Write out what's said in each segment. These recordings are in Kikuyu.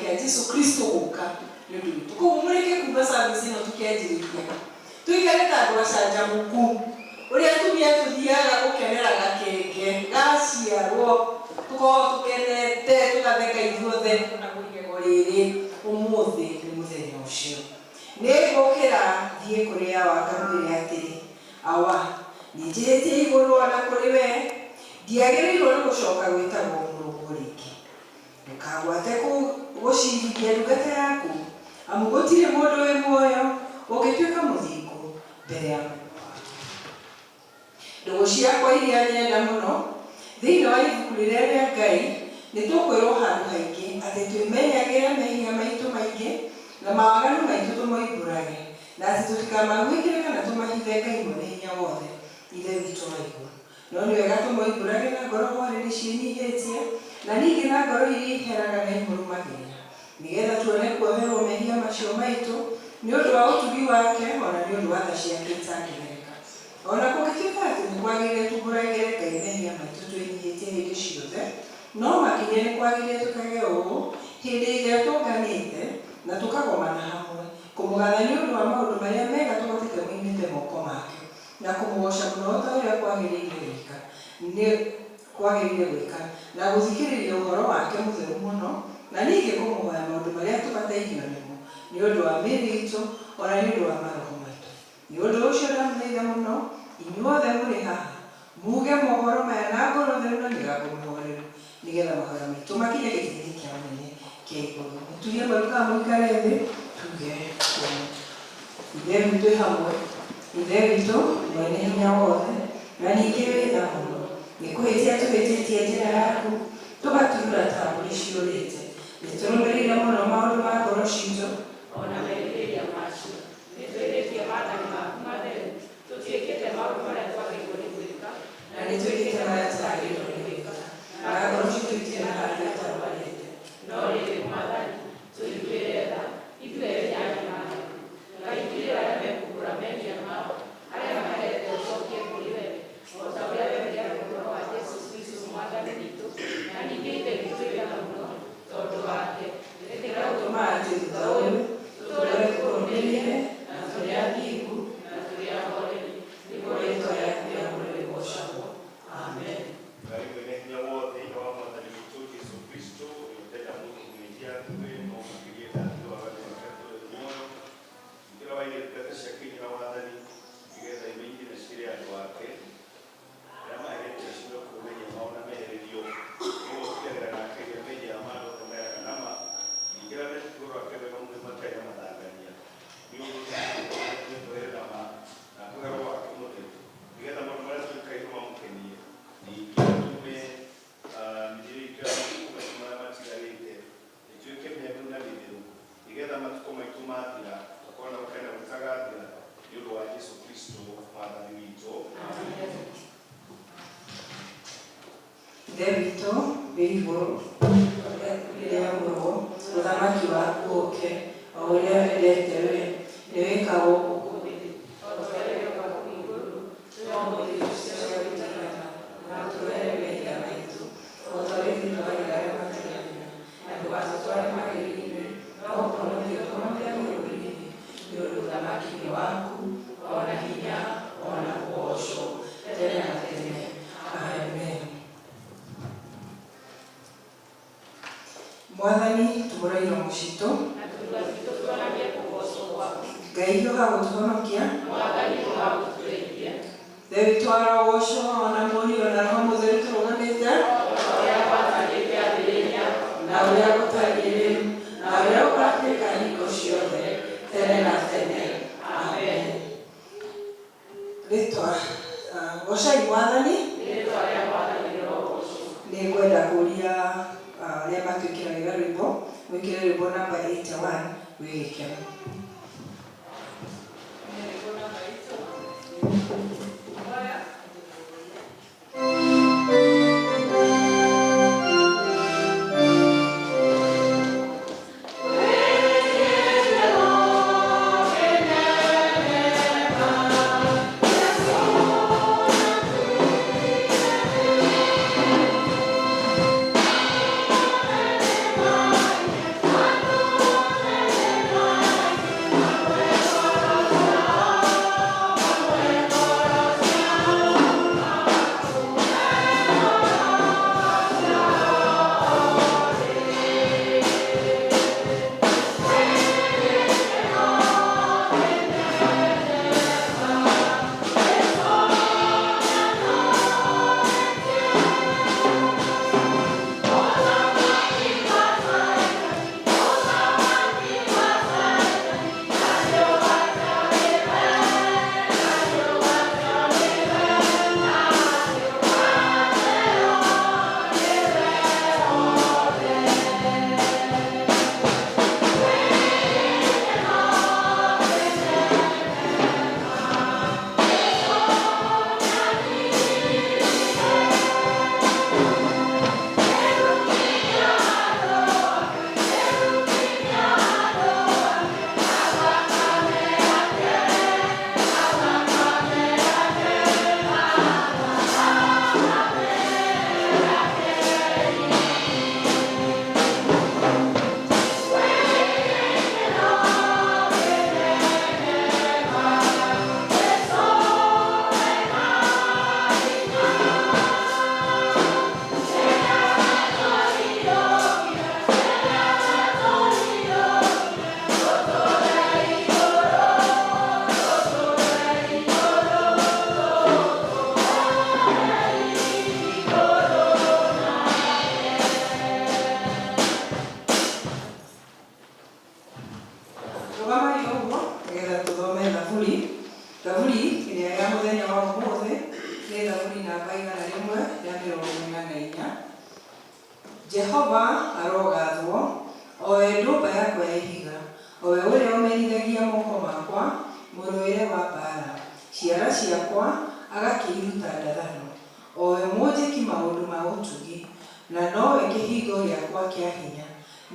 Kĩa Jesu Kristo gũka nĩ ũndũ witũ. Koguo mũrĩkie kuma service ĩno tũkĩanjĩrĩria, tũikare ta andũ acanjamũku, ũrĩa atumia tũthiaga gũkenera gakenge gaciarwo, tũkoragwo tũkenete, tũgatheka ithuothe na igego rĩrĩ, ũmũthĩ nĩ mũthenya ũcio. Nĩ ngũkĩra thiĩ kũrĩ Awa ngamwĩre atĩrĩ, Awa, nĩ njĩhĩtie igũrũ o na kũrĩ wee, ndiagĩrĩirwo nĩ gũcoka gwĩtagwo mũrũguo rĩngĩ. Ndũkagwate gũciirithia ndungata yaku, amu gũtirĩ mũndũ wĩ muoyo ũngĩtuĩka mũthingu mbere ya maitho maku. Ndũgũ ciakwa iria nyenda mũno, thĩinĩ wa ibuku rĩrĩa rĩa Ngai nĩ tũkwĩrwo handũ haingĩ atĩ twĩmenyagĩre mehia maitũ maingĩ na mawaganu maitũ tũmoimbũrage, na atĩ tũtikamaguĩkĩre kana tũmahithe Ngai Mwene-Hinya-Wothe, Ithe witũ wa igũrũ. No nĩ wega tũmoimbũrage na ngoro horeri ciĩnyihĩtie, na ningĩ na ngoro iria iheraga na imũrũmagĩrĩra, nĩ getha tuone kuoherũo mehia macio maitũ, nĩ ũndũ wa ũtugi wake, o na nĩ ũndũ wa tha ciake itangĩgereka. O na kũngĩtuĩka atĩ nĩ kwagĩrĩire tumbũragĩre Ngai mehia maitũ twĩnyihĩtie hĩndĩ ciothe, no makĩria nĩ kwagĩrĩire twĩkage ũũ hĩndĩ ĩrĩa tũnganĩte na tũkagomana hamwe, kũmũgatha nĩ ũndũ wa maũndũ marĩa mega tũhotete moimĩte moko make. Na kũmũgooca mũno o ta ũrĩa kwagĩrĩire gwĩka, nĩ kwagĩrĩire gwĩka, na gũthikĩrĩria ũhoro wake mũtheru mũno, na ningĩ kũmũhoya maũndũ marĩa tũbatairio nĩmo, nĩ ũndũ wa mĩĩrĩ iitũ, o na nĩ ũndũ wa maroho maitũ. Nĩ ũndũ ũcio ndamũthaitha mũno, inyuothe mũrĩ haha, muuge mohoro maya na ngoro theru na mĩgambo mĩhoreru, nĩ getha mahoya maitũ makinye gĩtĩ-inĩ kĩa ũnene kĩa igũrũ. Mũturie maru kana mũikare thĩ, tuge ũũ. Ithe witũ twĩ hamwe, Ithe witũ mwene hinya wothe, na ningĩ wĩ tha mũno, nĩ kũhĩtia tũhĩtĩtie njĩra yaku, tũgaturura ta mbũri ciũrĩte. Nĩtũrũmĩrĩire mũno maũndũ ma ngoro ciitũ, o na merirĩria macio. Nĩtwĩhĩtie maathani maku matheru, tũtiĩkĩte maũndũ marĩa twagĩrĩirwo nĩ gwĩka, na nĩtwĩkĩte marĩa tũtagĩrĩirwo nĩ gwĩka, na ngoro ciitũ itirĩ na handũ itarũgarĩte. No rĩrĩ, Mwathani, tũiguĩre tha, ithuĩ ehia anyamare. Ngai iguĩra arĩa mekuumbũra mehia mao, arĩa maherete ũcokie kũrĩ wee, o ta ũrĩa wendete ũhoro wa Jesũ Kristũ Mwathani witũ, na ningĩ Ithe witũ wĩ tha mũno, tondũ wake. Ĩtĩkĩra gũtũma atĩ thutha ũyũ tũtũũre tũkũrũmĩrĩire, na tũrĩ athingu, na tũrĩ ahoreri, nĩguo rĩĩtwa rĩaku rĩamũre rĩgoocagwo. Amen. Ngai Mwene-Hinya-Wothe, Ithe wa Mwathani witũ Jesu Kristo, ũrĩa ũtenda mũndũ mwĩhia akue, no makĩria enda andũ aganu arĩa matũũre muoyo, ningĩ ũrĩa waigire ndungata ciake hinya na wathani, nĩgeetha imenyithie na ciĩre andũ ake arĩa maherete acio kũu mehia mao na mehererio. Ũguo ũtiganĩra nake rĩrĩa mehia ma andũ othe meraga na ma, ningĩ arĩa metĩkĩtie ũhoro wake mwega mũno nĩmatarĩ na mathangania. Nĩ ũndũ ũcio nĩtũhere na ma, na atũhe Roho wake Mũtheru, nĩgeetha maũndũ marĩa twĩkairwo mamũkenie, ningĩ atũme mĩthiĩre itũ ya matukũ maitũ marĩa matigarĩte ĩtuĩke mĩagĩrĩru na mĩtheru, nĩgeetha matukũ maitũ mathira tũkorwo na gũkena gũtagathira, nĩ ũndũ wa Jesũ Kristũ Mwathani witũ. Ithe witũ wĩ igũrũ, rĩĩtwa rĩaku rĩamũrwo, ũthamaki waku ũũke, o ũrĩa wendete wee, nĩ wĩkagwo gũkũ thĩ o ta ũrĩa wĩkagwo kũu igũrũ. Tũhe ũmũthĩ irio citũ cia gũtũigana, na ũtuohere mehia maitũ, o ta ũrĩa ithuĩ tuohagĩra arĩa matwĩhagia. Na ndũgatũtware magerio-inĩ, no ũtũhonokie ũtũhonokie ũũru-inĩ, nĩ ũndũ ũthamaki nĩ waku, o na hinya, o na kũgoocwo, tene na tene. Amen. Mwathani, tumũra iromo citũ. Na tũnua twitũ tuonanie kũgoocwo gwaku. Ngai hiũha gũtũhonokia. Mwathani hiũha gũtũteithia. Ithe witũ arogoocwo, o na Mũriũ, o na Roho Mũtheru tũrũgamĩte. O ta ũrĩa gwatariĩ kĩambĩrĩria, na ũrĩa gũtariĩ rĩu, na ũrĩa gũgatuĩka hingo ciothe, tene na tene. Amen. Rĩtwa, Goocai Mwathani. Rĩĩtwa rĩa Mwathani rĩrogoocwo. Nĩ ngwenda kũria arĩa matwĩkĩragĩra rwĩmbo, mwĩkĩre rwĩmbo namba 81 wĩ gĩkeno. Rwĩmbo namba 81.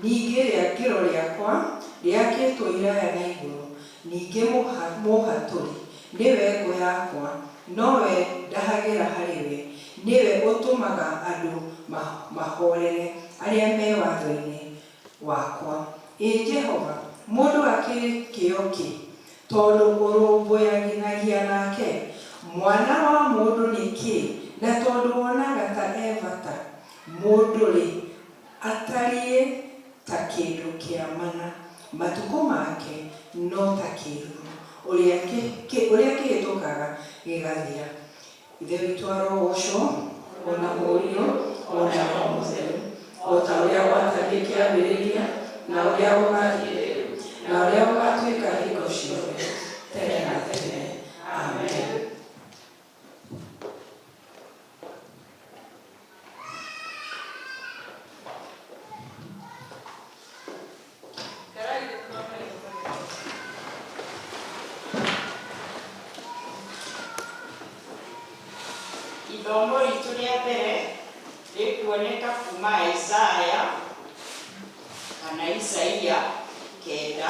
Ningĩ rĩakĩro rĩakwa rĩakĩtwo iraya na igũrũ, ningĩ mũhatũri nĩwe ngo yakwa, nowe ndahagĩra harĩ we, nĩwe ũtũmaga andũ mahorere arĩa me watho-inĩ wakwa. Ĩ Jehova, mũndũ akĩrĩ kĩo kĩ, tondũ ũrũmbũyanagia nake? Mwana wa mũndũ nĩ kĩ, na tondũ wonaga ta e bata? Mũndũ-rĩ, atariĩ ta kĩndũ kĩa mana, matukũ make no ta kĩĩruru ũrĩa kĩhĩtũkaga gĩgathira. Ithe witũ arogocwo, ona Mũriũ, ona Roho Mũtheru, o ta ũrĩa gwatariĩ kĩambĩrĩria, na ũrĩa gũgathiĩ rĩu, na ũrĩa gũgatuĩka hingo ciothe, tene na tene. Amen. Ithomo ritũ rĩa mbere rĩkuoneka kuma Isaya kana Isaia 9.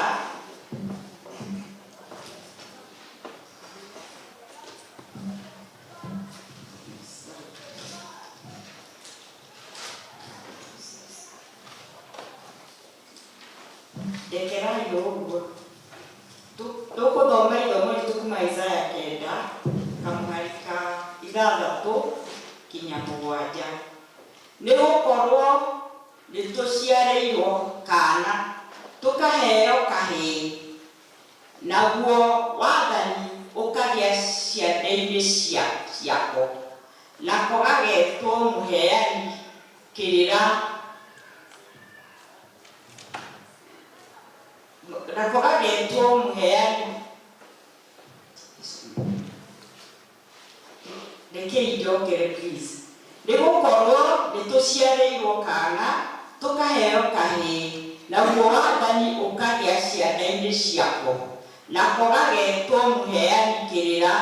Ndekerai ũguo. Tũkũthoma ithomo ritũ kuma Isaya 9 kamũhari ka 6 kinya 7. Nĩ gũkorwo nĩtũciarĩirwo kaana, tũkaheo kahĩĩ, naguo wathani ũkagĩa ciande-inĩ ciako, nako gagetwo Mũheani Kĩrĩra, nako gagetwo Mũheani. Rekei njokere please. Nĩ gũkorwo nĩtũciarĩirwo kaana, tũkaheo kahĩĩ, naguo wathani ũkagĩa ciande-inĩ ciako, nako gagetwo Mũheani Kĩrĩra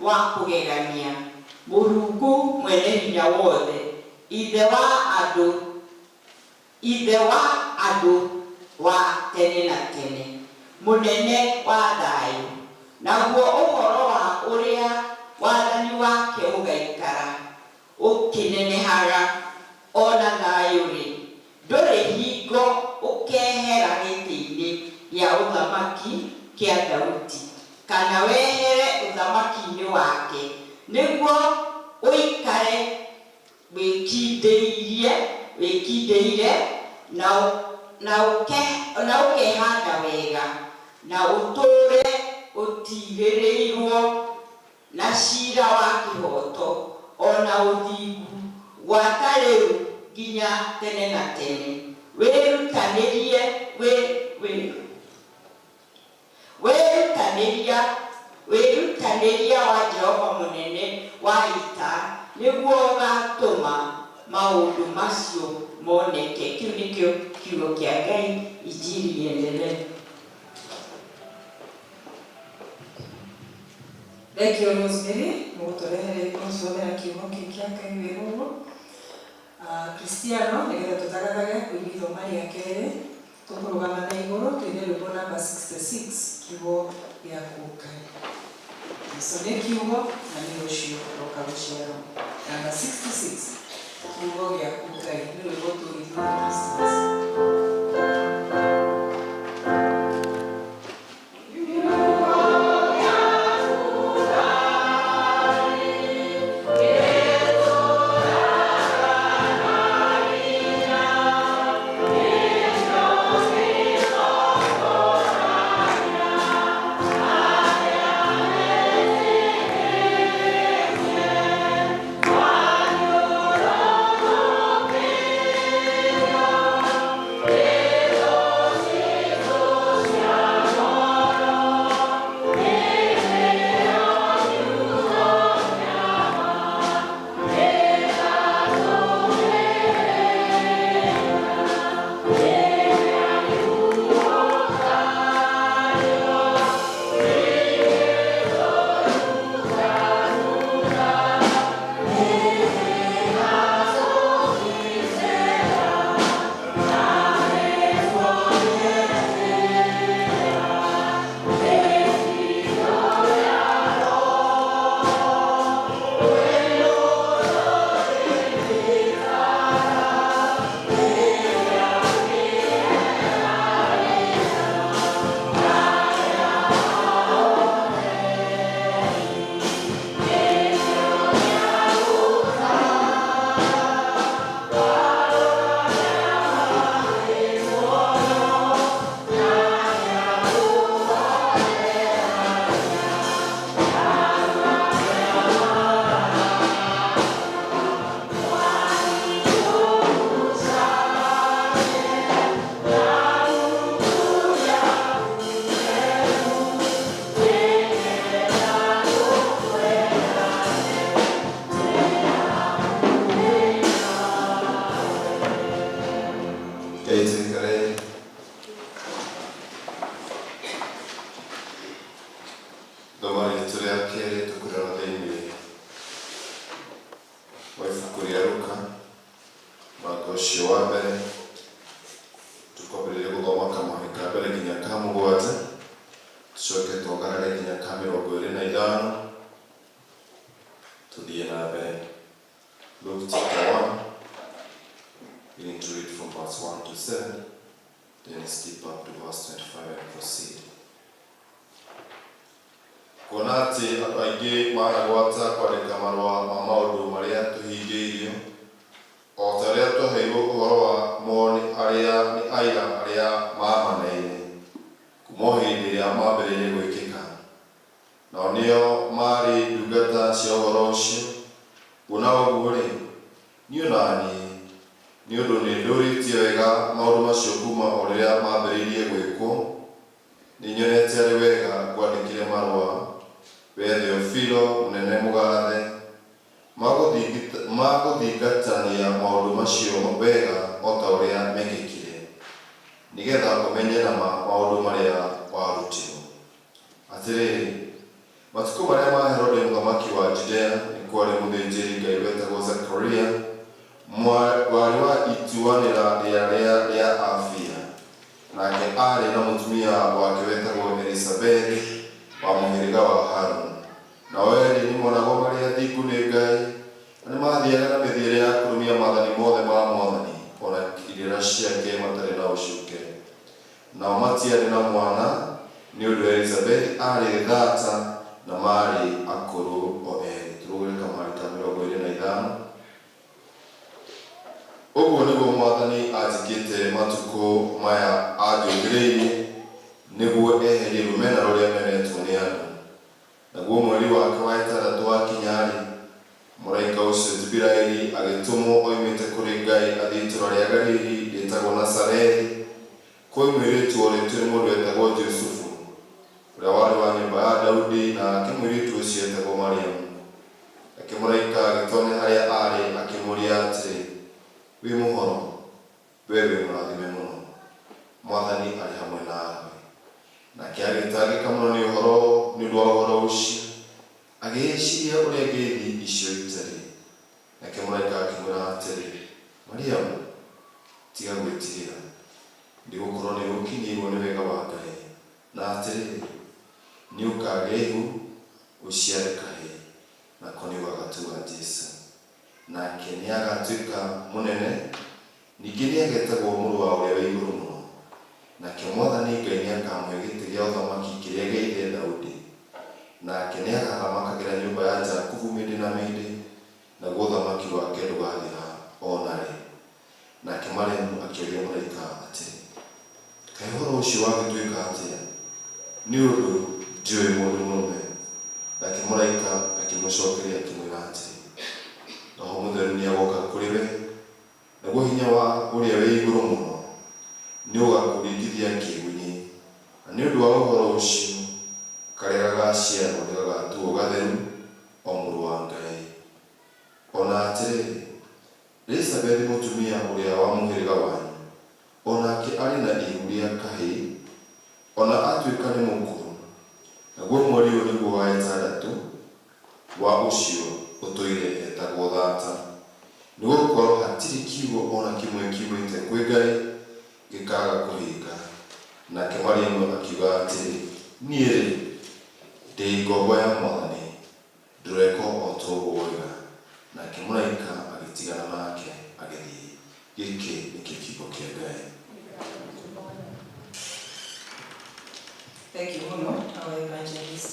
wa Kũgegania, Mũrungu Mwene Hinya Wothe, Ithe wa andũ, Ithe wa andũ wa tene na tene, Mũnene wa thayũ. Naguo ũhoro wa ũrĩa wathani wake ũgaikara ũkĩnenehaga, o na thayũ-rĩ, ndũrĩ hingo ũkehera gĩtĩ-inĩ gĩa ũthamaki kĩa Daudi, kana wehere ũthamaki-inĩ wake, nĩguo ũikare wĩkindĩirie wĩkindĩire na na ũkehanda wega, na ũtũũre ũtiirĩrĩirwo na ciira wa kĩhooto o na ũthingu, gwata rĩu nginya tene na tene. Wĩrutanĩrie wĩ wĩ Wĩrutanĩria Wĩrutanĩria wa Jehova mũnene wa ita nĩguo ũgaatũma maũndũ macio moneke. Kĩu nĩkĩo kiugo kĩa Ngai. Injili iendelee. Thengiũ Rosemary nĩ gũtũrehere gũtũthomera kiugo kĩu kĩa Ngai wega ũguo. Akristiano nĩgetha tũthagathage kũigua ithoma rĩa kerĩ, tũkũrũgama na igũrũ tũine rwĩmbo namba 66, kiugo gĩaku Ngai. Jesu nĩ kiugo na nĩ ũcio ũroka gũciarwo. Namba 66, kiugo gĩaku Ngai nĩ rwĩmbo tũĩ thutha Christmas. Thank Mbere Ithomo ritũ rĩa kerĩ tũkũrĩona thĩinĩ wa ibuku rĩa Luka mũrango ũcio wa mbere, tũkwambĩrĩria gũthoma kamũhari ka mbere nginya ka mũgwanja, tũcoke twagarare nginya ka 25, tũthiĩ na mbere. Luke chapter 1, we need to read from verse 1 to 7, then skip up to verse 25 and proceed. Kuona atĩ andũ aingĩ managwata kwandĩka marũa ma maũndũ marĩa tũhingĩirio, o ta ũrĩa twaheirwo ũhoro wa mo nĩ arĩa nĩ aira arĩa maamaneire kuma o hĩndĩ ĩrĩa mambĩrĩirie gwĩkĩka, nao nĩo maarĩ ndungata cia ũhoro ũcio. Kuona ũguo-rĩ, niĩ o na niĩ, nĩ ũndũ nĩndũrĩtie wega maũndũ macio kuma o rĩrĩa mambĩrĩirie gwĩkwo, nĩnyonete arĩ wega ngwandĩkĩre marũa, we Theofilo mũnene mũgathe, ma gũthingatania maũndũ macio wega o ta ũrĩa mekĩkire, nĩgetha ũmenye na ma maũndũ marĩa warutirwo. Atĩrĩrĩ, matukũ marĩa ma Herode mũthamaki wa Judea, nĩ kwarĩ mũthĩnjĩri-Ngai wetagwo Zakaria, warĩ wa ituanĩra rĩa rĩa Abia, nake aarĩ na mũtumia wake wetagwo Elizabethi wa mũhĩrĩga wa Haruni. Nao erĩ nĩmonagwo marĩ athingu nĩ Ngai, na nĩmathiaga na mĩthiĩre ya kũrũmia maathani mothe ma Mwathani o na irĩra ciake matarĩ na ũcuke. Nao matiarĩ na mwana, nĩ ũndũ Elizabethi aarĩ thata na maarĩ akũrũ o erĩ. Tũrũgĩre kamũhari ka 25. Ũguo nĩguo Mwathani anjĩkĩte matukũ maya anjũkĩrĩirie, nĩguo eherie rũmena rũrĩa menetwo nĩ andũ. Naguo mweri wake wa ĩtandatũ wakinya-rĩ, mũraika ũcio Jibiraeli agĩtũmwo oimĩte kũrĩ Ngai athiĩ itũũra rĩa Galili rĩĩtagwo Nazarethi, kwĩ mũirĩtu worĩtio nĩ mũndũ wetagwo Jusufu, ũrĩa warĩ wa nyũmba ya Daudi, nake mũirĩtu ũcio etagwo Mariamu. Nake mũraika agĩtonya harĩa aarĩ akĩmũũria atĩrĩ, Wĩ mũhoro, wee wĩ mũrathime mũno, Mwathani arĩ hamwe nawe. Nake agĩtangĩka mũno nĩ ũhoro nĩ ũndũ wa ũhoro ũcio, agĩĩciria ũrĩa ngeithi icio itariĩ. Nake mũraika akĩmwĩra atĩrĩ, Mariamu, tiga gwĩtigĩra, nĩgũkorwo nĩũkinyĩirwo nĩ wega wa Ngai. Na atĩrĩrĩ, nĩũkagĩa ihu, ũciare kahĩĩ, nako nĩũgagatua Jesũ. Nake nĩagatuĩka mũnene, ningĩ nĩagetagwo Mũrũ wa Ũrĩa wĩ Igũrũ Mũno. Nake Mwathani Ngai nĩakamũhe gĩtĩ gĩa ũthamaki kĩrĩa gĩa ithe Daudi, nake nĩagathamakagĩra nyũmba ya Jakubu mĩndĩ na mĩndĩ, naguo ũthamaki wake ndũgathira o na rĩ. Nake Mariamu akĩũria mũraika atĩrĩ, Kaĩ ũhoro ũcio wagĩtuĩka atĩa, nĩ ũndũ ndiũĩ mũndũ mũrũme? Nake mũraika akĩmũcokeria akĩmwĩra atĩrĩ, Roho Mũtheru nĩagoka kũrĩ we, naguo hinya wa Ũrĩa wĩ Igũrũ Mũno nĩũgakũringithia kĩĩgunyĩ, na nĩ ũndũ wa ũhoro ũcio karĩa gagaciarwo nĩgagatuo gatheru, o Mũrũ wa Ngai. O na atĩrĩrĩ, Elizabethi mũtumia ũrĩa wa mũhĩrĩga wanyu, o nake arĩ na ihu rĩa kahĩĩ, o na atuĩka nĩ mũkũrũ, naguo mweri ũyũ nĩguo wa ĩtandatũ wa ũcio ũtũire etagwo thata. Nĩgũkorwo hatirĩ kiugo o na kĩmwe kiumĩte kwĩ Ngai gĩkaaga kũhinga. Nake Mariamu akiuga atĩrĩ, Niĩ-rĩ, ndĩ ngombo ya Mwathani, ndĩrekwo o ta ũguo woiga. Nake mũraika agĩtigana nake agĩthiĩ. Gĩkĩ nĩkĩo kiugo kĩa Ngai. Thank you mũno, our evangelist.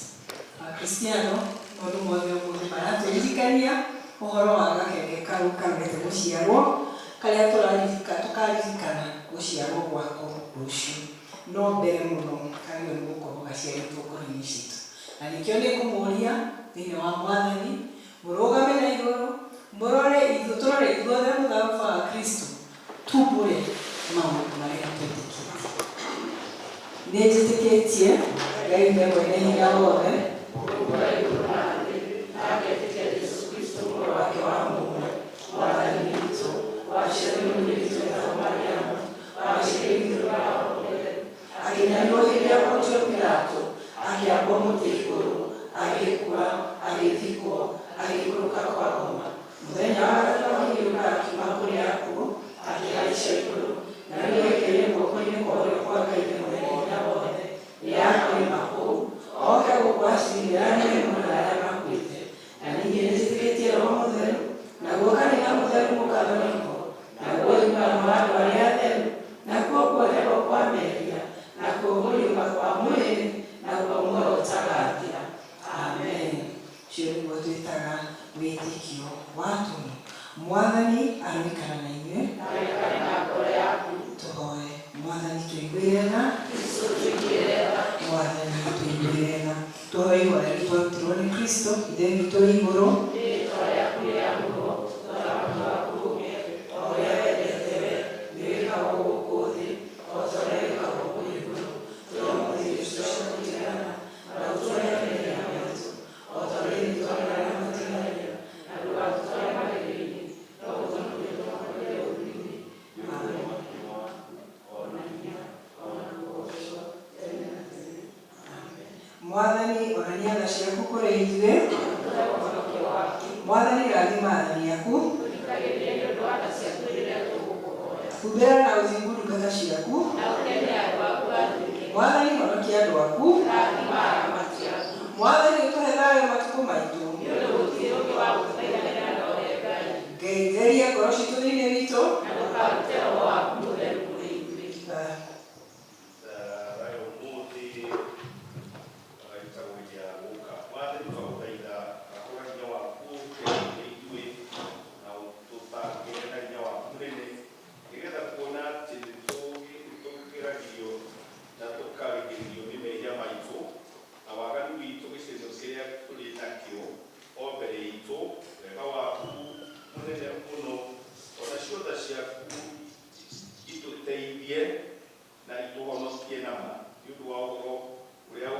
Akristiano, maũndũ mothe ũmũthĩ maratũririkania ũhoro wa gakenge kau karorete gũciarwo, karĩa tũraririka tũkaririkana gũciarwo gwako rũciũ. No mbere mũno kagĩrĩirwo nĩ gũkorwo gaciarĩtwo ngoro-inĩ citũ. Na nĩkĩo nĩ ngũmũria thĩinĩ wa Mwathani, mũrũgame na igũrũ, mũrore ithuĩ, tũrore ithuothe mũtharaba wa Kristo, tumbũre maũndũ marĩa twĩtĩkĩtie. Nĩ njĩtĩkĩtie Ngai Ithe mwene hinya wothe, wake wa mũmwe, Mwathani witũ, waciarirwo nĩ mũirĩtu wetagwo Mariamu, waciarirwo Akĩnyarirwo hĩndĩ ya Pontio Pilato, akĩambwo mũtĩ igũrũ, agĩkua, agĩthikwo, agĩikũrũka kwa ngoma. Mũthenya wa gatatũ akĩriũka akiuma kũrĩ akuũ, akĩhaica igũrũ, na rĩu aikarĩte guoko-inĩ kwa ũrĩo kwa Ngai Ithe Mwene-Hinya-Wothe, nĩakoima kũu, oke gũkũ aciirĩre arĩa me muoyo na arĩa makuĩte. Na ningĩ nĩnjĩtĩkĩtie Roho Mũtheru, naguo kanitha mũtheru Mũkatholiko, naguo ũiguano wa andũ arĩa atheru, nakuo kuoherwo kwa mehia, nakuo kũriũka kwa mwĩrĩ, naguo muoyo ũtagathira. Amen. Ũcio nĩguo twĩtaga wĩtĩkio wa atũmwo. Mwathani aroikara na inyuĩ. Aikare na ngoro yaku. Tũhoe. Mwathani tũiguĩre tha. Kristo tũiguĩre tha. Mwathani tũiguĩre tha. Tũhoe ihoya rĩu twarutirwo nĩ Kristo, Ithe witũ wĩ igũrũ. Rĩĩtwa rĩaku rĩamũrwo, ũthamaki waku ũũke, o ũrĩa wendete we, nĩwĩkagwo gũkũ thĩ o ta ũrĩa wĩkagwo kũu igũrũ. Tũhe ũmũthĩ irio citũ cia kũtũigana, na ũtuohere mehia maitũ, o ta ũrĩa ithuĩ tuohagĩra arĩa matwĩhagĩria, na ndũgatũtware magerio-inĩ, no ũtũhonokie kuuma kũrĩ ũũru-inĩ. Amen. O na hinya, o na kũgoocwo, tene na tene. Amen. Mwathani onania tha ciaku kũrĩ ithuĩ. Tũhe ũhonokio waku. Mwathani rathima athani aku. Tũthikagĩrĩrie nĩ ũndũ wa tha ciaku rĩrĩa tũgũkũhoya. Humbĩra na ũthingu ndungata ciaku. Na ũkenie andũ aku athĩki. Mwathani honokia andũ aku. Rathima aramati aku. Mwathani ũtũhe thayũ matukũ maitũ. Nĩ ũndũ gũtirĩ ũngĩ wa gũtũiganĩra nowe Ngai. Ngai theria ngoro citũ thĩinĩ witũ. Na ndũkarute Roho waku Mũtheru kũrĩ ithuĩ. Thayũ ũmũthĩ ĩtagwo hĩndĩ ya gũka. Mwathani twagũthaitha akũra hinya waku ũke kũrĩ ithuĩ na ũtũtangĩre na hinya waku mũnene nĩgetha kuona atĩ nĩtũgeragio na tũkarigĩrĩrio nĩ mehia maitũ na waganu witũ gĩcigo kĩrĩa tũrĩ nakĩo o mbere itũ wega waku mũnene mũno ona cio tha ciaku itũteithie na itũhonokie nama nĩ ũndũ wa ũhoro ũrĩa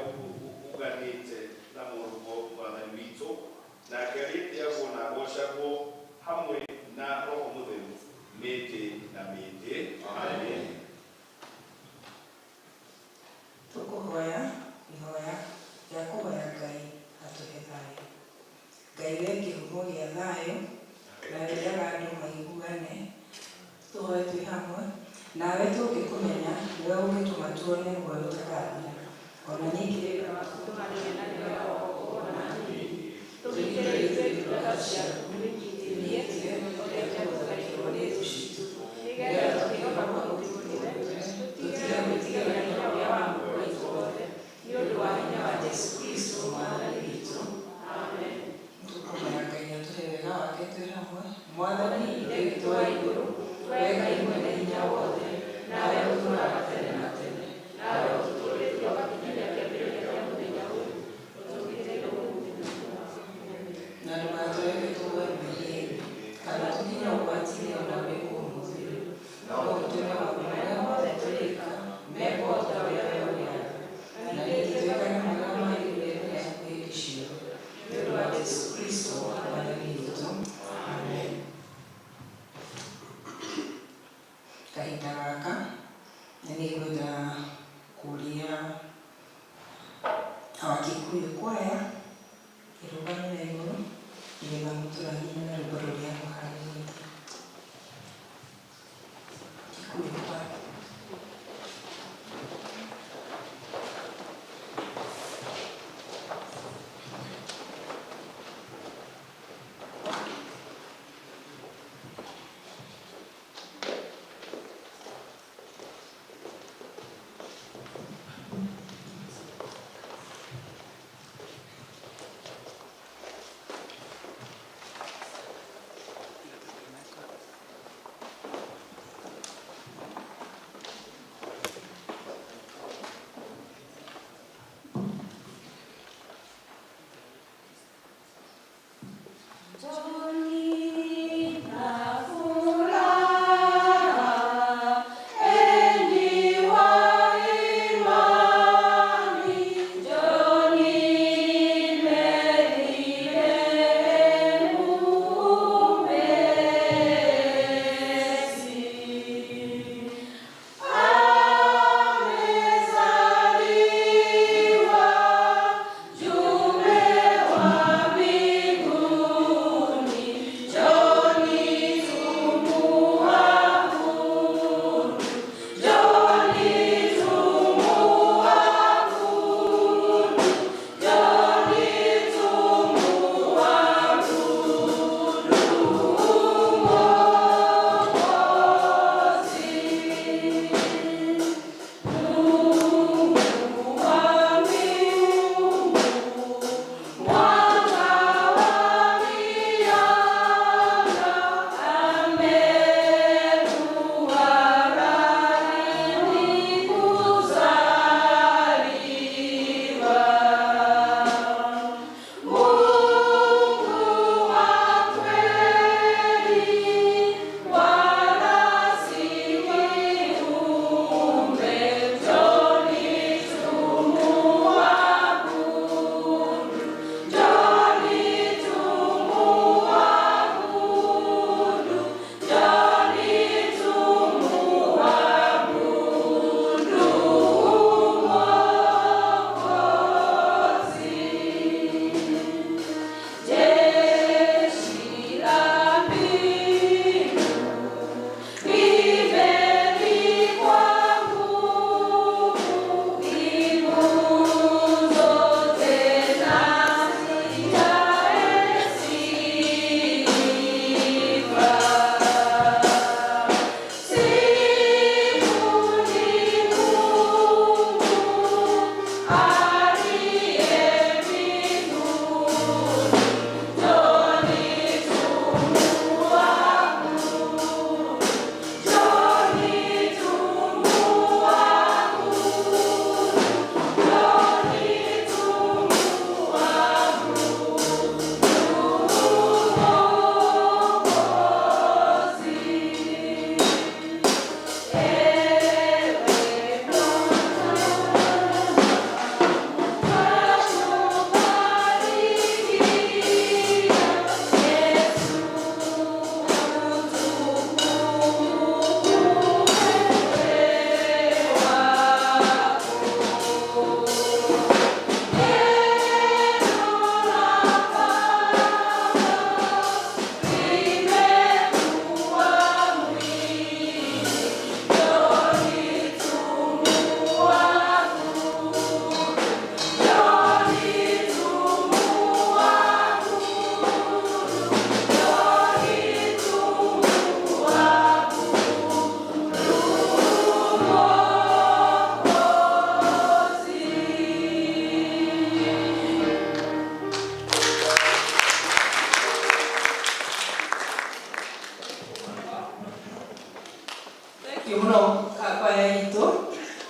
uganĩte na mũrũgo Mwathani witũ, nake arĩtĩagwo na agocagwo hamwe na Roho Mũtheru mĩndĩ na mĩndĩ. Amen. Tũkũhoya ihoya rĩa kũhoya Ngai atũhe thayũ. Ngai we kĩhumo gĩa thayũ na wendaga andũ maiguane, tũhoe twĩ hamwe nawe tũngĩkũmenya nĩwe ũngĩtũma tuone muoyo ũtagathira. Ona ningĩ Tũgitĩre ithuĩ ndungata ciaku, wĩnyitithie, ũreke gũtharĩkĩrwo nĩ thũ citũ, nĩgeetha tũkĩhoka gũtũũrĩre, tũtige gwĩtigĩra hinya ũrĩa wa muoyo witũ wothe, nĩ ũndũ wa hinya wa Jesũ Kristũ Mwathani witũ. Amen. Tũkũhoya Ngai atũhe wega wake twĩ hamwe. Mwathani Ithe witũ wa igũrũ, we Ngai mwene hinya wothe, Nawe ũtũũraga tene na tene, nawe ũtũtũũrĩtie ũgakinyĩria kĩambĩrĩria kĩa mũthenya ũyũ, ũtũgitĩre ũmũthĩ na ndũgatũreke tũgwe mehia-inĩ kana tũkinye ũgwati-inĩ o na ũrĩkũ ũmũthĩ ũyũ, no ũtũme maũndũ marĩa mothe tũrĩka mekwo o ta ũrĩa we ũrĩaga, na ningĩ twĩkage marĩa magĩrĩire mbere yaku hĩndĩ ciothe, nĩ ũndũ wa Jesũ Kristũ Mwathani witũ. Amen. Kahinda gaka nĩ ngwenda kũria Awakikuyu kwaya ĩrũgame na igũrũ nĩgetha mũtũrathime na rwĩmbo rũrĩa mũharĩrĩtie. Kikuyu kwaya.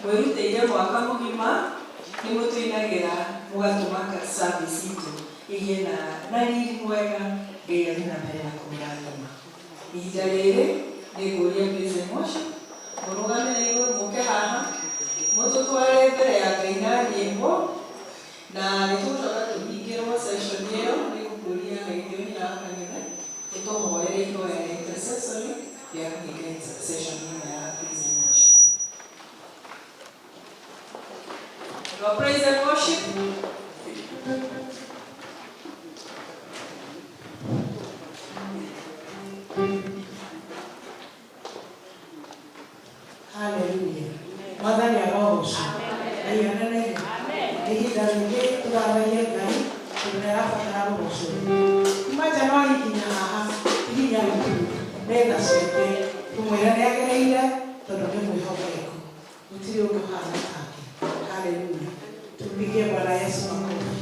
Mwĩrutĩire mwaka mũgima nĩ mũtũinagĩra mũgatũma service itũ ĩgĩe na riri mwega. Ngai athiĩ na mbere na kũmũrathima. Ihinda rĩrĩ nĩngũria praise and worship mũrũgame na igũrũ mũke haha mũtũtware mbere ya Ngai na nyĩmbo, na nĩtũgũcoka tũhingĩrwo session ĩyo. Nĩngũkũria Gideon na Kang'ethe ũtũhoere ihoya rĩa intercessory rĩa kũhinga session ĩno ya praise and worship. Your praise and worship. Haleluya. Mwathani arogocwo. Ngai anenehe. Ihinda rĩngĩ tũgathagie Ngai tondũ nĩ arabatara rũgocwo. Kuma Januari nginya haha ihinya rĩtu nĩ tha ciake. Tũmwĩre nĩ agĩrĩire tondũ nĩ mwĩhokeku. Gũtirĩ ũngĩ ũhana take. Haleluya. Tumpigie Bwana Yesu makofi.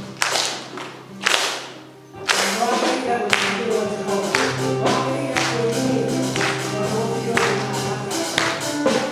Wagĩrĩire gũtĩĩrwo Jehova. Wagĩrĩire kwĩnyihia tondũ gũtirĩ ũngĩ ũhana take.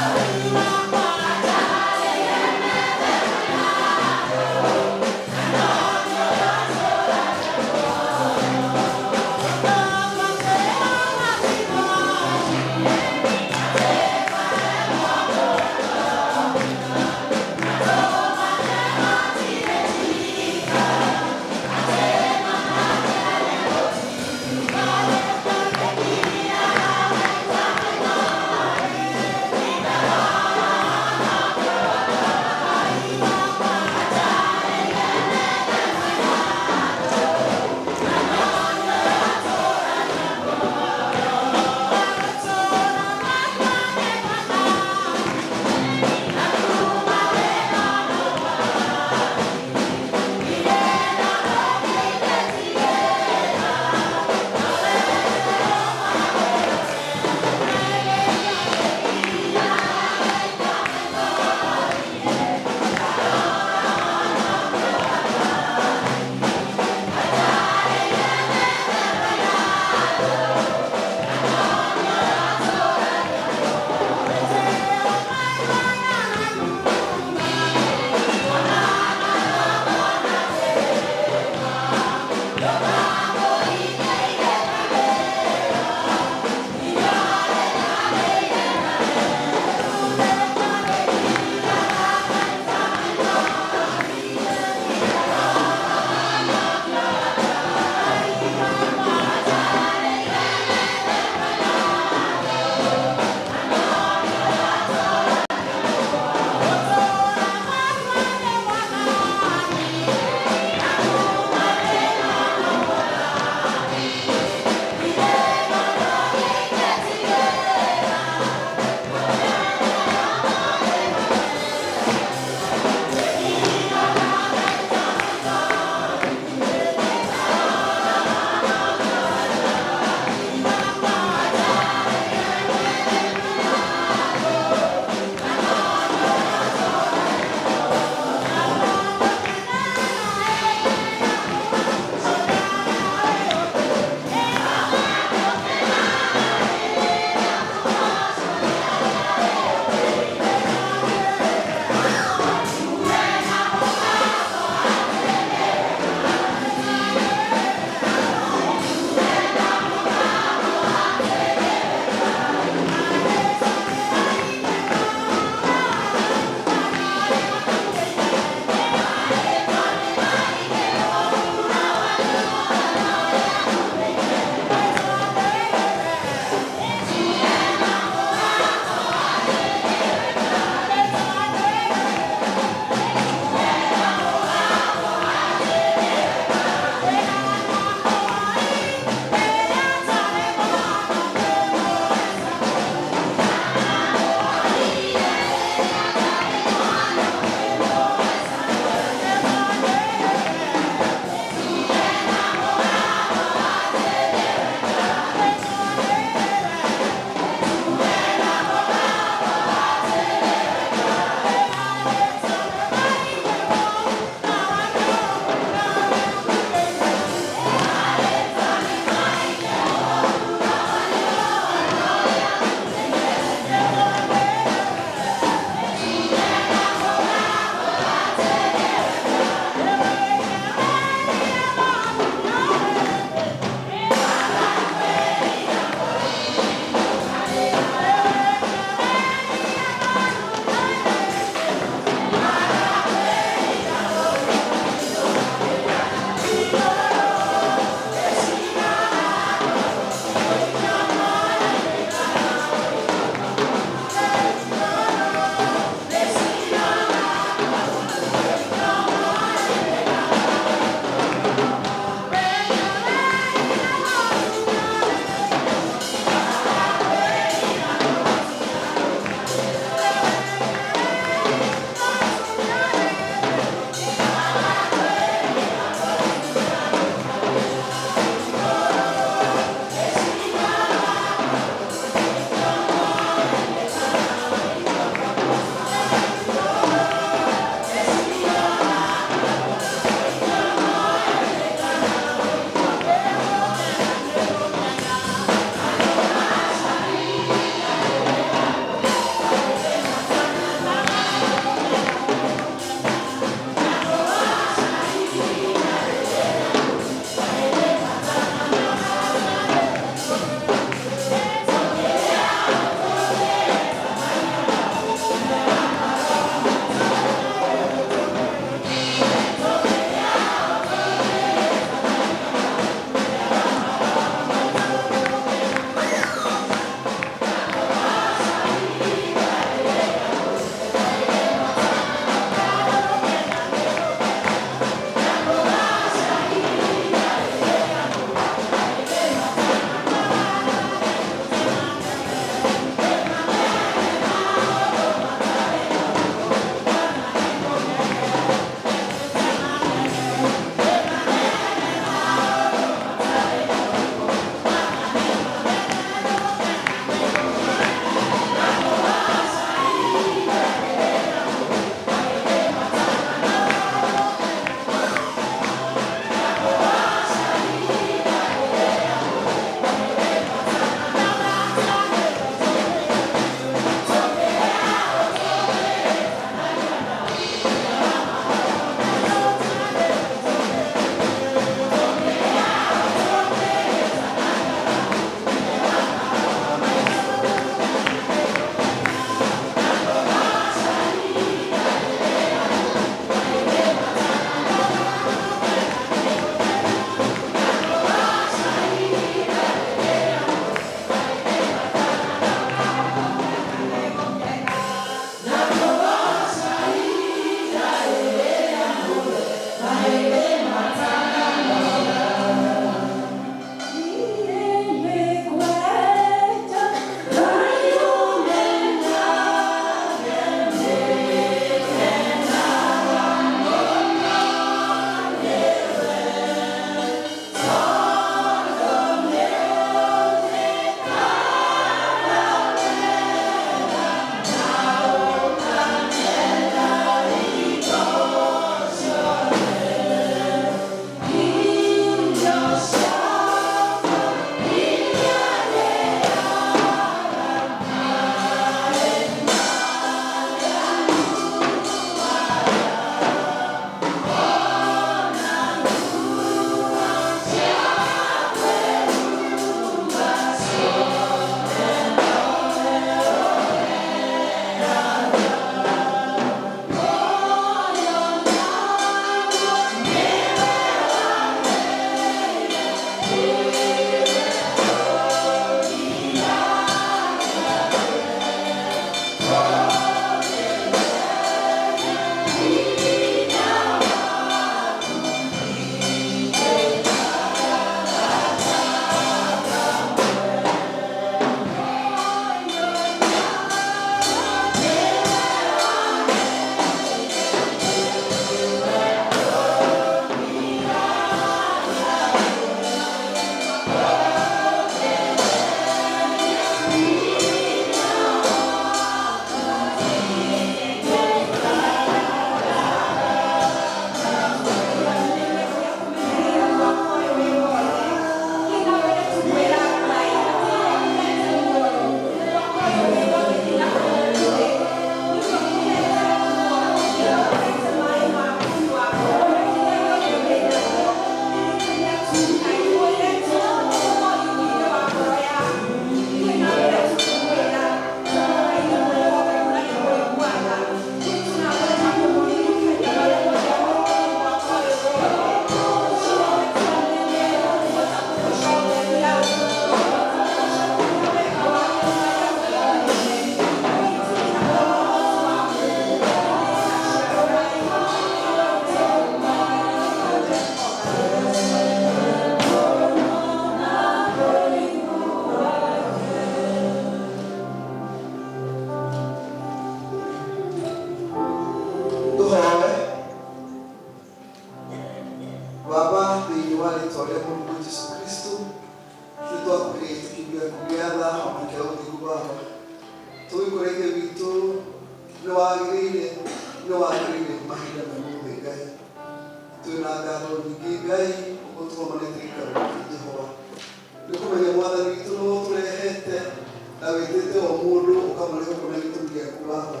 marĩ gũkũ na gĩtũmi gĩaku Baba.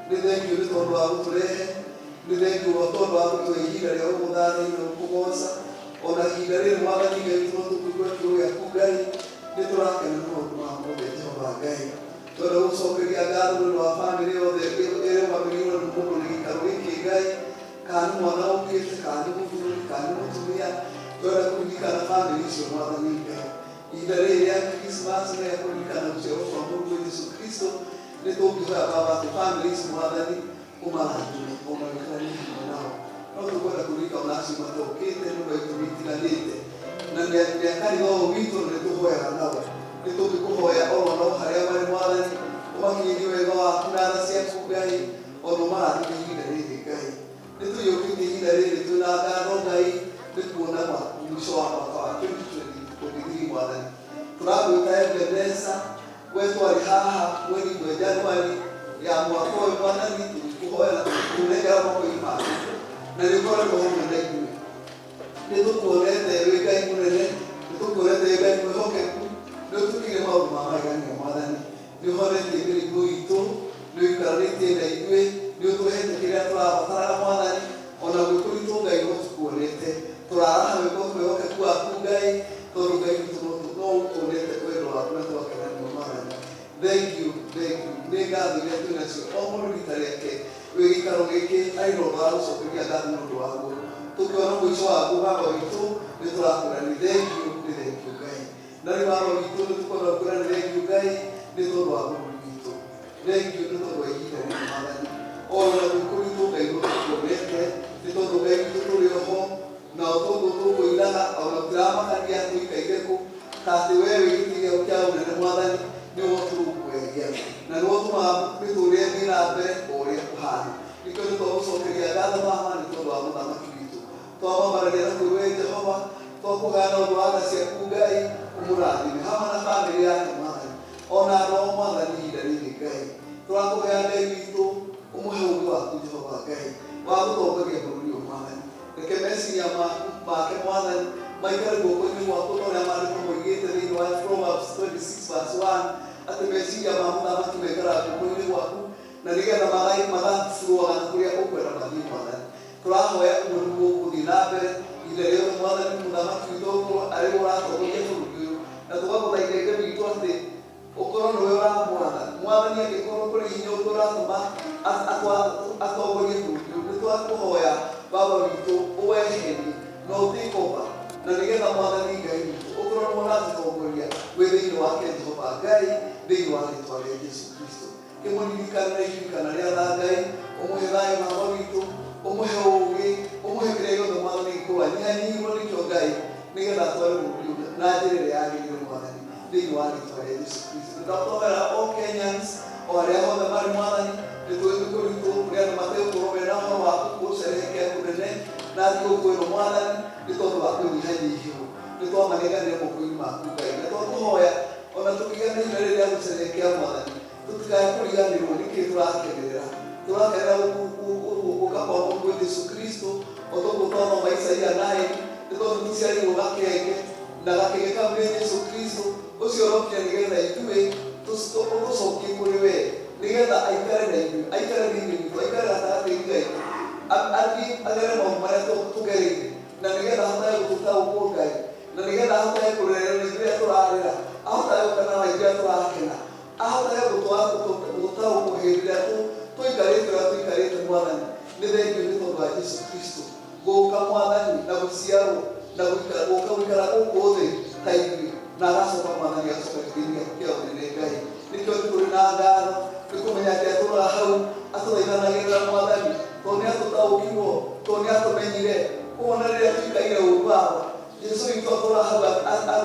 Nĩ thengiũ nĩ tondũ wa gũtũrehe, nĩ thengiũ tondũ wa gũtũhe ihinda rĩa gũgũthathaiya na gũkũgoca. Ona ihinda rĩrĩ Mwathani Ngai witũ no tũkũigua kiugo gĩaku Ngai, nĩ tũrakena nĩ maũndũ ma mothe Jehova Ngai. Twenda gũcokeria ngatho nĩ ũndũ wa bamĩrĩ yothe ĩrũgamĩrĩirwo nĩ mũndũ nĩ gĩikaro gĩkĩ Ngai, kana nĩ mwana ũkĩte, kana nĩ mũthuri, kana nĩ mũtumia. Twenda kũririkana bamĩrĩ icio Mwathani Ngai. Ihinda rĩrĩ rĩa Christmas na rĩa kũririkana gũciarwo kwa Mũrũguo Jesũ Kristo, nĩ tũngĩhoya Baba atĩ bamĩrĩ ici Mwathani ũmarathime ona ũikaranie hamwe nao. No tũkwenda kũririkana ona acio matokĩte nĩ ũndũ wa itũmi itiganĩte. Na nĩ a kanitha ũyũ witũ na nĩ tũhoyaga nao. Nĩ tũngĩkũhoya oro nao harĩa marĩ Mwathani, ũmakinyĩrie wega waku na tha ciaku Ngai, ona ũmarathime ihinda rĩrĩ Ngai. Nĩ tũiyũkĩtie ihinda rĩrĩ twĩna ngatho Ngai, nĩ kuona mũico wa mwaka wa 2023 Mwathani. Tũragwĩta Ebeneza, we twarĩ haha mweri ũmwe Januari ya mwaka ũyũ Mwathani, tũgĩkũhoya na tũgĩkũnengera moko-inĩ maku, na nĩ ũkoretwo hamwe na ithuĩ. Nĩ tũkuonete wĩ Ngai mũnene, nĩ tũkuonete wĩ Ngai mwĩhokeku, nĩ ũtwĩkĩire maũndũ ma magegania Mwathani. Nĩ ũhonetie mĩrimũ itũ, nĩ ũikaranĩtie na ithuĩ, nĩ ũtũhete kĩrĩa tũrabataraga Mwathani. Ona gwĩ kũritũ Ngai no tũkuonete. Tũraraha wĩhokeku waku Ngai, tondũ Ngai witũ no ũtuonete wendo waku na tũgakena nĩguo Mwathani. Thank you, thank you. Nĩ ngatho iria twĩ nacio o mũndũ rita rĩake wĩ gĩikaro gĩkĩ arĩ na ũndũ wa gũcokeria ngatho nĩ ũndũ waguo. Tũkĩona mũico waguo Baba witũ, nĩ tũrakwĩra nĩ thank you, nĩ thank you Ngai. Na rĩu Baba witũ nĩ tũkwenda gũkwĩra nĩ thank you Ngai nĩ tondũ wa mũthuri witũ. Thank you nĩ tondũ wa ihinda rĩrĩ Mwathani. Ona gwĩ kũritũ Ngai no tũkuonete, nĩ tondũ Ngai witũ tũrĩ oho, na tondũ tũkũinaga ona gũtiramakania tũikaire kũ, ta atĩ we wĩ gĩtĩ gĩaku kĩa ũnene Mwathani, nĩwe ũtũrũmbũyagia na nĩwe ũtũmaga mĩtũrĩre ĩthiĩ na mbere o ũrĩa kũhana. Nĩkĩo nĩ twagũcokeria ngatho Baba nĩ tondũ wa mũthamaki witũ. Twamwambararia na kũrĩ we Jehova, twakũhoya na ũndũ wa tha ciaku Ngai, ũmũrathime hamwe na bamĩrĩ yake Mwathani, ona andũ ao Mwathani ihinda rĩrĩ Ngai. Tũrakũhoya Ngai witũ, ũmũhe ũũgĩ waku Jehova Ngai, wa gũtongoria bũrũri ũyũ Mwathani. Reke meciria make Mwathani maikare guoko-inĩ gwaku ta ũrĩa maandĩko moigĩte thĩinĩ wa Proverbs 26 verse 1, atĩ meciria ma mũthamaki maikaraga guoko-inĩ gwaku, na nĩgetha magaburuaga na kũrĩa ũkwenda mathiĩ Mwathani. Tũrahoya ũguo nĩguo ũgũthiĩ na mbere ihinda rĩothe Mwathani mũthamaki witũ ũkorwo arĩ we ũratongoria bũrũri ũyũ, na tũgagũthaitha Ithe witũ atĩ ũkorwo nĩwe ũramwatha Mwathani, angĩkorwo kũrĩ hinya ũngĩ ũratũma atongorie bũrũri ũyũ, nĩ twakũhoya Baba witũ ũweherie na ũtake over, na nĩgetha Mwathani Ngai witũ ũkorwo nĩwe ũratũtongoria wĩ thĩinĩ wake Jehova Ngai, thĩinĩ wa rĩtwa rĩa Jesu Kristo. Kĩmũririkane iririkana rĩa tha Ngai, ũmũhe thayũ Baba witũ, ũmũhe ũũgĩ, ũmũhe kĩrĩa gĩothe Mwathani gĩkorwo anyihanyihirwo nĩkĩo Ngai, nĩgetha atware bũrũri ũyũ na njĩra ĩrĩa yagĩrĩire Mwathani, thĩinĩ wa rĩtwa rĩa Jesu Kristo. Nĩndakũhoera all Kenyans o arĩa othe marĩ Mwathani, nĩ tũĩ nĩ kũritũ kũrĩ andũ mategũkorwo mena ũhoro wa gũcerehekea kũnene na thigũkũ ĩno Mwathani, nĩ tondũ wa kũnyihanyihĩrwo. Nĩ twamanenganire moko-inĩ maku Ngai, na twakũhoya ona tũkĩgĩa na ihinda rĩrĩ rĩa gũcerehekea Mwathani, tũtikae kũriganĩrwo nĩkĩ tũrakenerera. Tũrakenerera gũka kwa Mũrũguo Jesu Kristo, o toguo twathoma Isaia 9, nĩ tondũ tũciarĩirwo gakenge, na gakenge kau nĩ Jesu Kristo, ũcio ũrokire nĩgetha ithuĩ ũtũcokie kũrĩ we, nĩgetha aikare na ithuĩ, aikare thĩinĩ witũ, aikare gatagatĩ-inĩ gaitũ, athiĩ agere maũndũ marĩa tũgereire, na nĩgetha ahotage gũtũtaũkwo Ngai, na nĩgetha ahotage kũrerera na ithuĩ rĩrĩa tũrarĩra, ahotage gũkena na ithuĩ rĩrĩa tũrakena, ahotage gũtũtaũkwo hĩndĩ ĩrĩa tũikarĩte ũrĩa tũikarĩte Mwathani. Nĩ thengiũ nĩ tondũ wa Jesu Kristo gũka Mwathani na gũciarwo na gũka gũikara gũkũ thĩ ta ithuĩ, na agacoka Mwathani agacoka gĩtĩ-inĩ gĩaku kĩa ũnene Ngai. Nĩkĩo tũrĩ na ngatho nĩ kũmenya atĩ atũraga hau atũthaithanagĩrĩra Mwathani, tondũ nĩ atũtaũkirwo, tondũ nĩ atũmenyire. Koguo na rĩrĩa tũikaire ũũ Baba, Jesu witũ atũraga hau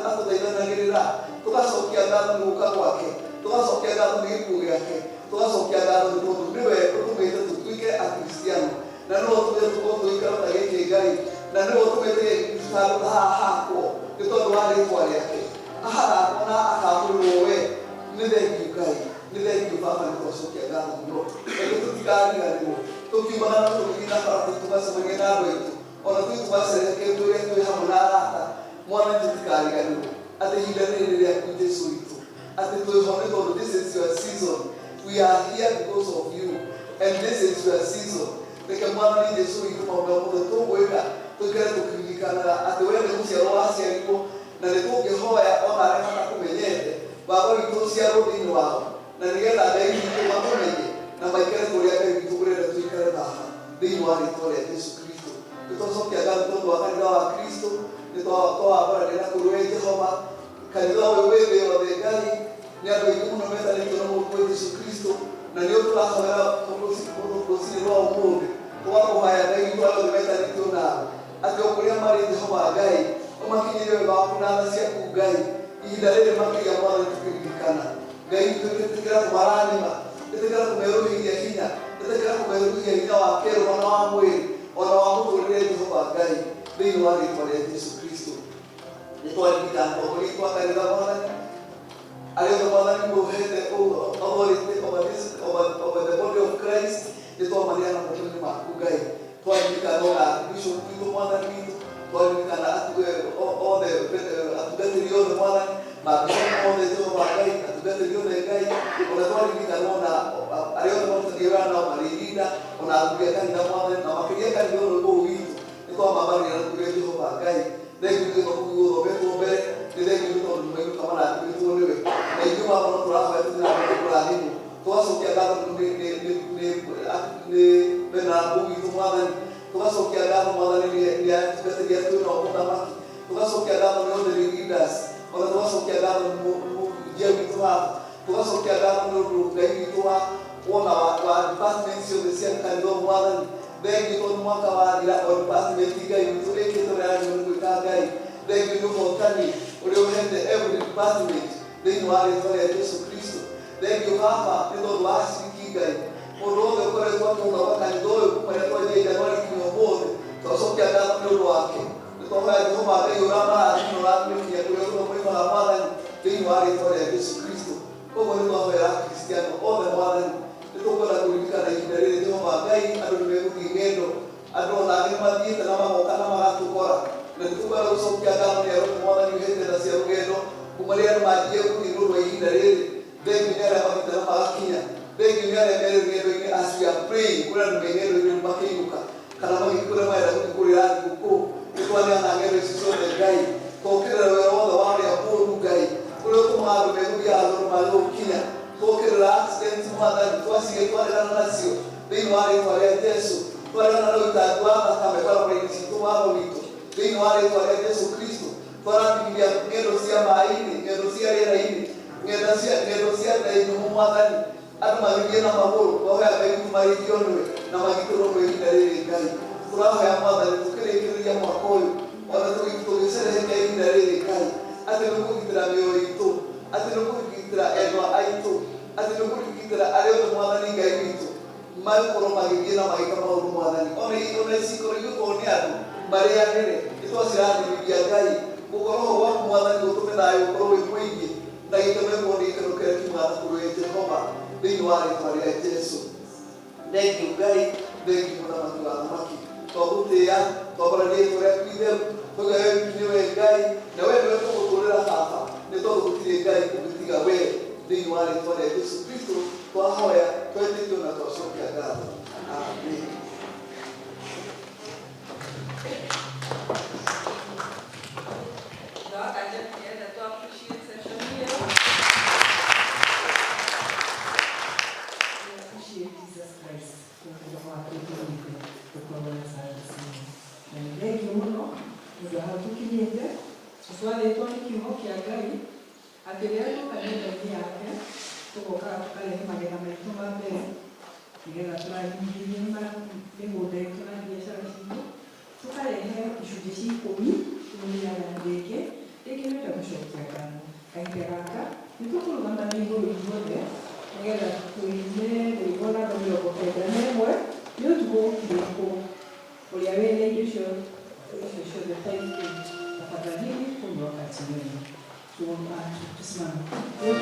atũthaithanagĩrĩra, tũgacokia ngatho nĩ gũka gwake, tũgacokia ngatho nĩ gĩkuũ gĩake, tũgacokia ngatho nĩ tondũ nĩwe ũtũmĩte tũtuĩke Akristiano, na nĩwe ũtũmĩte tũkorwo tũgĩikara ta gĩkĩ Ngai, na nĩwe ũtũmĩte handũ ta haha hakwo nĩ tondũ wa rĩtwa rĩake, aharakwo na akamũrĩrwo we. Nĩ thengiũ Ngai, nĩ thengiũ Baba, nĩ twacokia ngatho mũno. Reke tũtikariganĩrwo tũkiumagara na tũgĩthiĩ na bara tũgacemania na andũ aitũ, ona tũthiĩ tũgacerehekea tũrĩa twĩ hamwe na arata, Mwathani, tũtikariganĩrwo atĩ ihinda rĩrĩ nĩ rĩaku Jesu witũ, atĩ twĩho nĩ tondũ this is your season. We are here because of you and this is your season. Reke Mwathani Jesu witũ maũndũ mothe tũgwĩka tũikare tũkĩririkanaga atĩ we nĩ gũciarwo waciarirwo na nĩ tũngĩhoya ona arĩa matakũmenyete Baba witũ ũciarwo thĩinĩ wao na nĩgetha Ngai witũ makũmenye na maikare kũrĩa Ngai witũ ũrenda tũikare Baba thĩinĩ wa rĩtwa rĩa Jesu Kristo. Nĩ twacokia ngatho tondũ wa kanitha wa Kristo, nĩ twawambarania na kũrĩ we Jehova. Kanitha ũyũ wĩ thĩ yothe Ngai nĩ andũ aingĩ mũno metanĩtio na Mũrũguo Jesu Kristo na nĩo tũrahoera rũcinĩ rwa ũmũthĩ. Tũgakũhoya Ngai witũ arĩa othe metanĩtio nawe atĩ o kũrĩa marĩ Jehova Ngai ũmakinyĩrie wega waku na tha ciaku Ngai ihinda rĩrĩ makĩria Mwathani tũkĩririkana Ngai witũ ĩtĩkĩra kũmarathima, ĩtĩkĩra kũmerũhĩria hinya, ĩtĩkĩra kũmerũhĩria hinya wa kĩĩroho na wa mwĩrĩ ona wa mũtũrĩre Jehova Ngai thĩinĩ wa rĩtwa rĩa Jesu Kristo. Nĩ twaririkana atongoria aitũ a kanitha Mwathani arĩa othe Mwathani mũhete authority over this over the body of Christ, nĩ twamaneana moko-inĩ maku Ngai. Twaririkana ona bishop witũ Mwathani witũ, twaririkana othe atungatĩri othe Mwathani, mabishop othe Jehova Ngai, atungatĩri othe Ngai, ona twaririkana ona arĩa othe marutanagia wĩra nao marĩ ona athuri a kanitha Mwathani, na makĩria kanitha ũyũ ũyũ witũ nĩ twamambarĩra na kũrĩ Jehova Ngai. Thengiũ nĩ gĩthomo kĩu gĩthometwo mbere, nĩ thengiũ nĩ tondũ nĩmainũka marathimĩtwo nĩwe na ithuĩ Baba no tũrahoya tũthiĩ na mbere kũrathimwo. Tũgacokia ngatho nĩ venerable witũ Mwathani, tũgacokia ngatho Mwathani nĩ atungatĩri arĩa twĩ nao mũthamaki, tũgacokia ngatho nĩ othe leaders, ona tũgacokia ngatho nĩ mũhunjia witũ haha, tũgacokia ngatho nĩ ũndũ Ngai witũ wa wona wa department ciothe cia kanitha ũyũ Mwathani. Thengiũ tondũ mwaka wathira o department Ngai witũ ĩkĩte ũrĩa yagĩrĩirwo nĩ gwĩka Ngai. Thengiũ nĩ ũhotani ũrĩa ũhete every department thĩinĩ wa rĩtwa rĩa Jesu Kristo. Thengiũ Baba nĩ tondũ wa aciriki Ngai mũndũ wothe ũkoretwo akĩhota gwa kanitha ũyũ kuma rĩrĩa twanjia Januari nginya ũmũthĩ, twacokia ngatho nĩ ũndũ wake. Nĩ twahoya Jehova Ngai ũramarathime na ũrathime nginya kũrĩa guothe moimaga Mwathani thĩinĩ wa rĩtwa rĩa Jesu Kristo. Koguo nĩ twahoera Akristiano othe Mwathani, nĩ tũkwenda kũririkana ihinda rĩrĩ Jehova Ngai andũ nĩ megũthiĩ ng'endo, andũ ona angĩ nĩ mathiĩte na magoka na magatũkora, na nĩ tũkwenda gũcokia ngatho nĩ arĩa Mwathani ũhete tha cia rũgendo kuma rĩrĩa andũ manjirie gũthiĩ nĩ ũndũ wa ihinda rĩrĩ. Thengiũ nĩ arĩa mathiĩte na magakinya, thengiũ nĩ arĩa me rũgendo-inĩ as we are praying, kũrĩ andũ me ng'endo-inĩ rĩu makĩinũka kana magĩthiĩ kũrĩa marenda gũthiĩ kũrĩra thigũkũ. Nĩ twaneana ng'endo ici ciothe Ngai, twokĩrĩra wĩra wothe wa ũrĩa mũũru Ngai ũrĩa ũtũmaga andũ megũthiaga thondũ mage gũkinya, twokĩrĩra accidents Mwathani twacige twaregana nacio thĩinĩ wa rĩtwa rĩa Jesu, twaregana na ũitangi wa thakame barabara-inĩ citũ watho witũ thĩinĩ wa rĩtwa rĩa Jesu Kristo. Twarathimithia ng'endo cia maĩ-inĩ, ng'endo cia rĩera-inĩ, ng'endo cia ndai nyũmũ Mwathani, andũ magĩthiĩ na magũrũ, twahoya Ngai witũ marĩithio nĩwe na magitĩrwo nĩwe ihinda rĩrĩ Ngai. Tũrahoya Mwathani tũkĩrĩkĩrĩria mwaka ũyũ ona tũgĩcerehekea ihinda rĩrĩ Ngai atĩ nĩ ũkũgitĩra mĩoyo itũ, atĩ nĩ ũkũgitĩra endwa aitũ, atĩ nĩ ũkũgitĩra arĩa othe Mwathani Ngai witũ magũkorwo magĩthiĩ na magĩka maũndũ Mwathani ona cikoro igũkorwo nĩ andũ marĩanĩre, nĩ twacirathimithia Ngai gũkorwo ho gwaku Mwathani gũtũme thayũ ũkorwo wĩ mũingĩ na gĩkeno gĩkorwo nĩ gĩkeno kĩrĩa kiumaga na kũrĩ Jehova thĩinĩ wa rĩtwa rĩa Jesu. Thengiũ Ngai, thengiũ mũthamaki wa athamaki, twagũtĩĩa, twambararia rĩtwa rĩaku itheru, twauga we wiki nĩwe Ngai na we nĩwe tũgũtũrĩra Baba, nĩ tondũ gũtirĩ Ngai ũngĩtiga we thĩinĩ wa rĩtwa rĩa Jesu Kristo twahoya twetĩkio na twacokia ngatho. Amen. Ndawakanja tũkĩenda tu appreciate session ĩyo. We appreciate Jesus Christ gũkũ gwatũtũmĩte tũkorwo na service ĩno. Na nĩ thengiũ mũno nĩ ũndũ wa hau tũkinyĩte. Twathĩtwo nĩ kiugo kĩa Ngai atĩ rĩrĩa tuoka nyũmba-inĩ yake tũgokaga tũkarehe magetha maitũ ma mbere nĩgetha tũrathimithĩrie mĩgũnda itũ na biacara citũ, tũkarehe icunjĩ cia ikũmi rĩathani rĩngĩ rĩngĩ nĩenda gũcokia ngatho. Kahinda gaka nĩ tũkũrũgama na igũrũ ithuothe nĩgetha tũine rwĩmbo namba 91, nĩ ũtukũ gũkirĩkwo ũrĩa wĩna indo icio ciothe ta ithuĩ. Tafadhalini, huu ni wakati wenu. Tusimame. Oh.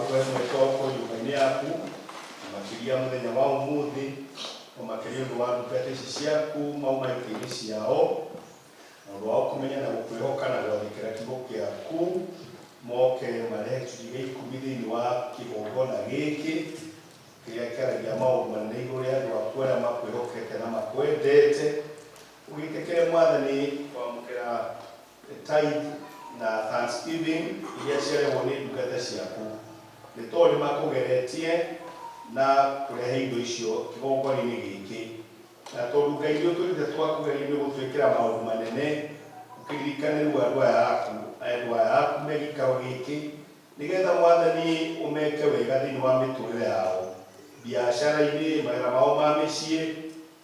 Gũtũhe mweke wa gũkorwo nyũmba-inĩ yaku, na makĩria mũthenya wa ũmũthĩ, o makĩria ũndũ wa ndungata ici ciaku mauma itĩ-inĩ ciao, na ũndũ wa kũmenya na gũkwĩhoka na gwathĩkĩra kiugo gĩaku, moke marehe gĩcunjĩ gĩa ikũmi thĩinĩ wa kĩgongona gĩkĩ kĩrĩa kĩaragia maũndũ manene igũrũ rĩa andũ aku arĩa makwĩhokete na makwendete. Ũgĩtĩkĩre, Mwathani, kwamũkĩra tithe na thanksgiving iria ciarehwo nĩ ndungata ciaku, nĩ tondũ nĩ makũgeretie na kũrehe indo icio kĩgongona-inĩ gĩkĩ. Na tondũ Ngai nĩ ũtwĩrĩte twakũgeria nĩ ũgũtwĩkĩra maũndũ manene, ũkĩririkane rĩu andũ aya aku, andũ aya aku me gĩikaro gĩkĩ, nĩgetha, Mwathani, ũmeke wega thĩinĩ wa mĩtũrĩre yao, biacara-inĩ, mawĩra mao ma mĩciĩ,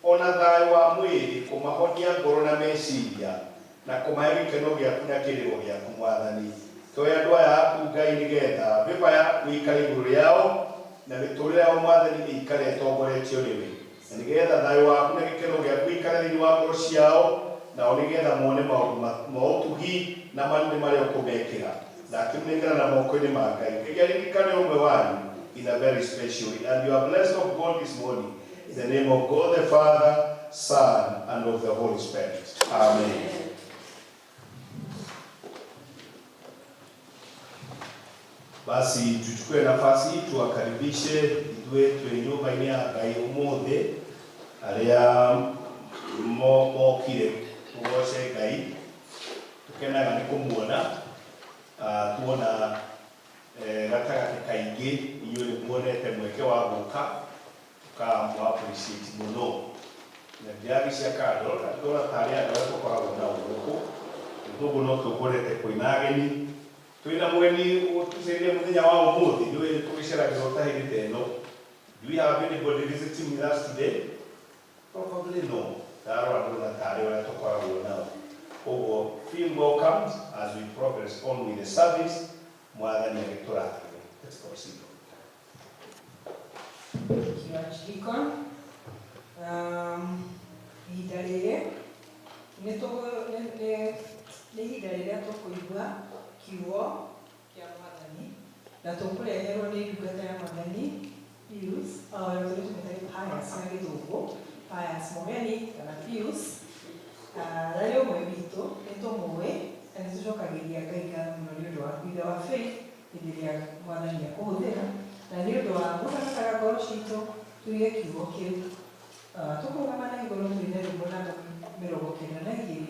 ona thayũ wa mwĩrĩ, kũmahonia ngoro na meciria, na kũmahe gĩkeno gĩaku na kĩrĩro gĩaku. Mwathani, kĩoe andũ aya aku, Ngai, nĩgetha favour yaku ĩikare igũrũ rĩao na mĩtũrĩre yao, Mwathani, ĩikare ĩtongoretio nĩwe, na nĩgetha thayũ waku na gĩkeno gĩaku gĩikare thĩinĩ wa ngoro ciao, nao nĩgetha mone maũndũ ma ũtugi na manene marĩa ũkũmekĩra. Ndakĩmũnengera na moko-inĩ ma Ngai. Ngai aririkane ũmwe wanyu in a very special way, and you are blessed of God this morning. In the name of God the Father, Son and of the Holy Spirit, amen. Basi tuchukue nafasi hii tuwakaribishe ithuĩ twĩ nyũmba-inĩ ya Ngai ũmũthĩ, arĩa mokire tũgoce Ngai. Tũkenaga nĩ kũmuona. Tuona gatagatĩ kaingĩ inyuĩ nĩ muonete mweke wa gũka, tũkamũ appreciate mũno. Na ndiragicia kando ndona tarĩ andũ arĩa tũkoragwo nao gũkũ, koguo no tũngorete kwĩna ageni, twĩna mũgeni ũtũcereire mũthenya wa ũmũthĩ. Nĩ tũgĩceragĩrwo ta hĩndĩ ta ĩno. Do we have anybody visiting with us today? Probably no. Ndarora ndona tarĩ ũrĩa tũkoragwo nao. Koguo feel welcomed as we progress on with the service. Mwathani agĩtũrathime. Let's proceed. Thank you, Archdeacon. Ihinda rĩrĩ nĩ ihinda rĩrĩa tũkũigua kiugo kĩa Mwathani na tũkũreherwo nĩ ndungata ya Mwathani Pius, tũrĩa tũmĩtage Pius na Gĩthũngũ, Pius Mũgeni kana Pius. Na nĩ ũmwe witũ, nĩ tũmũĩ na nĩ tũcokagĩria Ngai ngatho mũno nĩ ũndũ waku, ithe wa Faith, hĩndĩ ĩrĩa Mwathani akũhũthĩra na nĩ ũndũ wa gũtagatara ngoro citũ tuige kiugo kĩu. Tũkũrũgama na igũrũ twĩne rwĩmbo namba 92,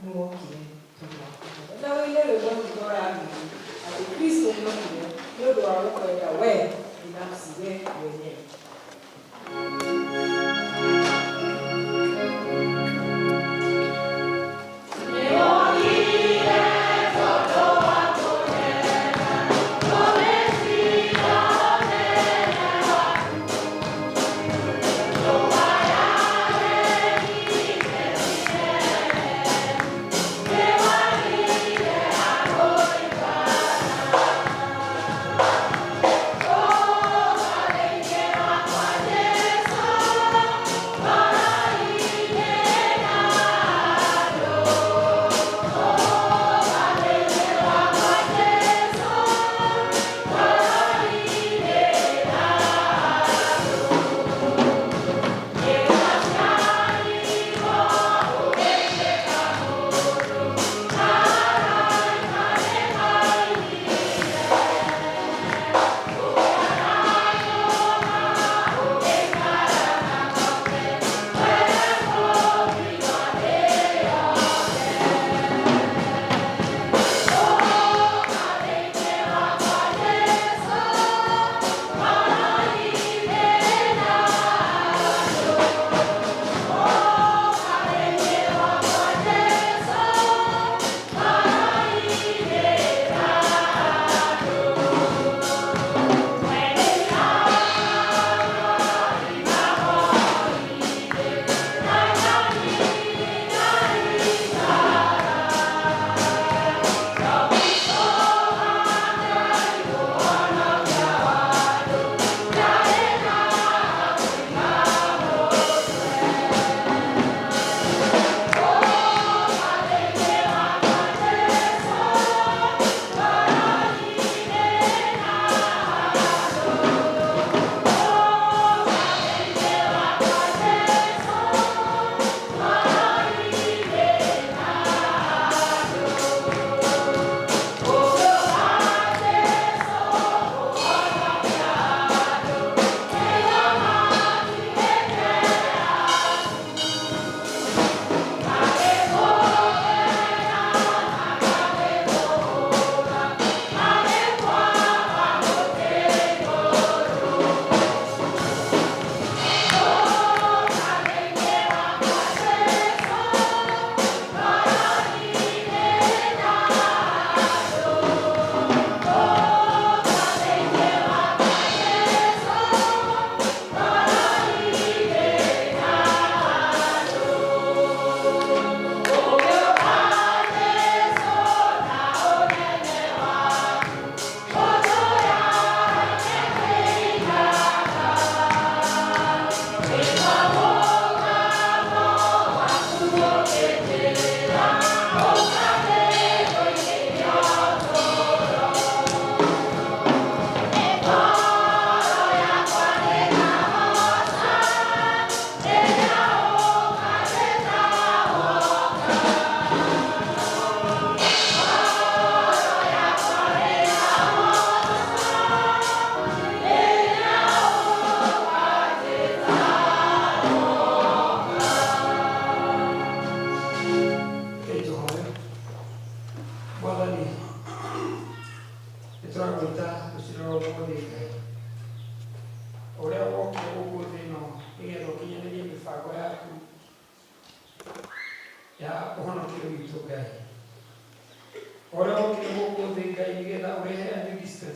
"Nĩ wokire tondũ wa kũhũthĩra", na wĩine rwĩmbo rũu rũragĩrĩ atĩ Kristo nĩokire nĩ ũndũ wa gũkwenda we binafsi, we mwenyewe.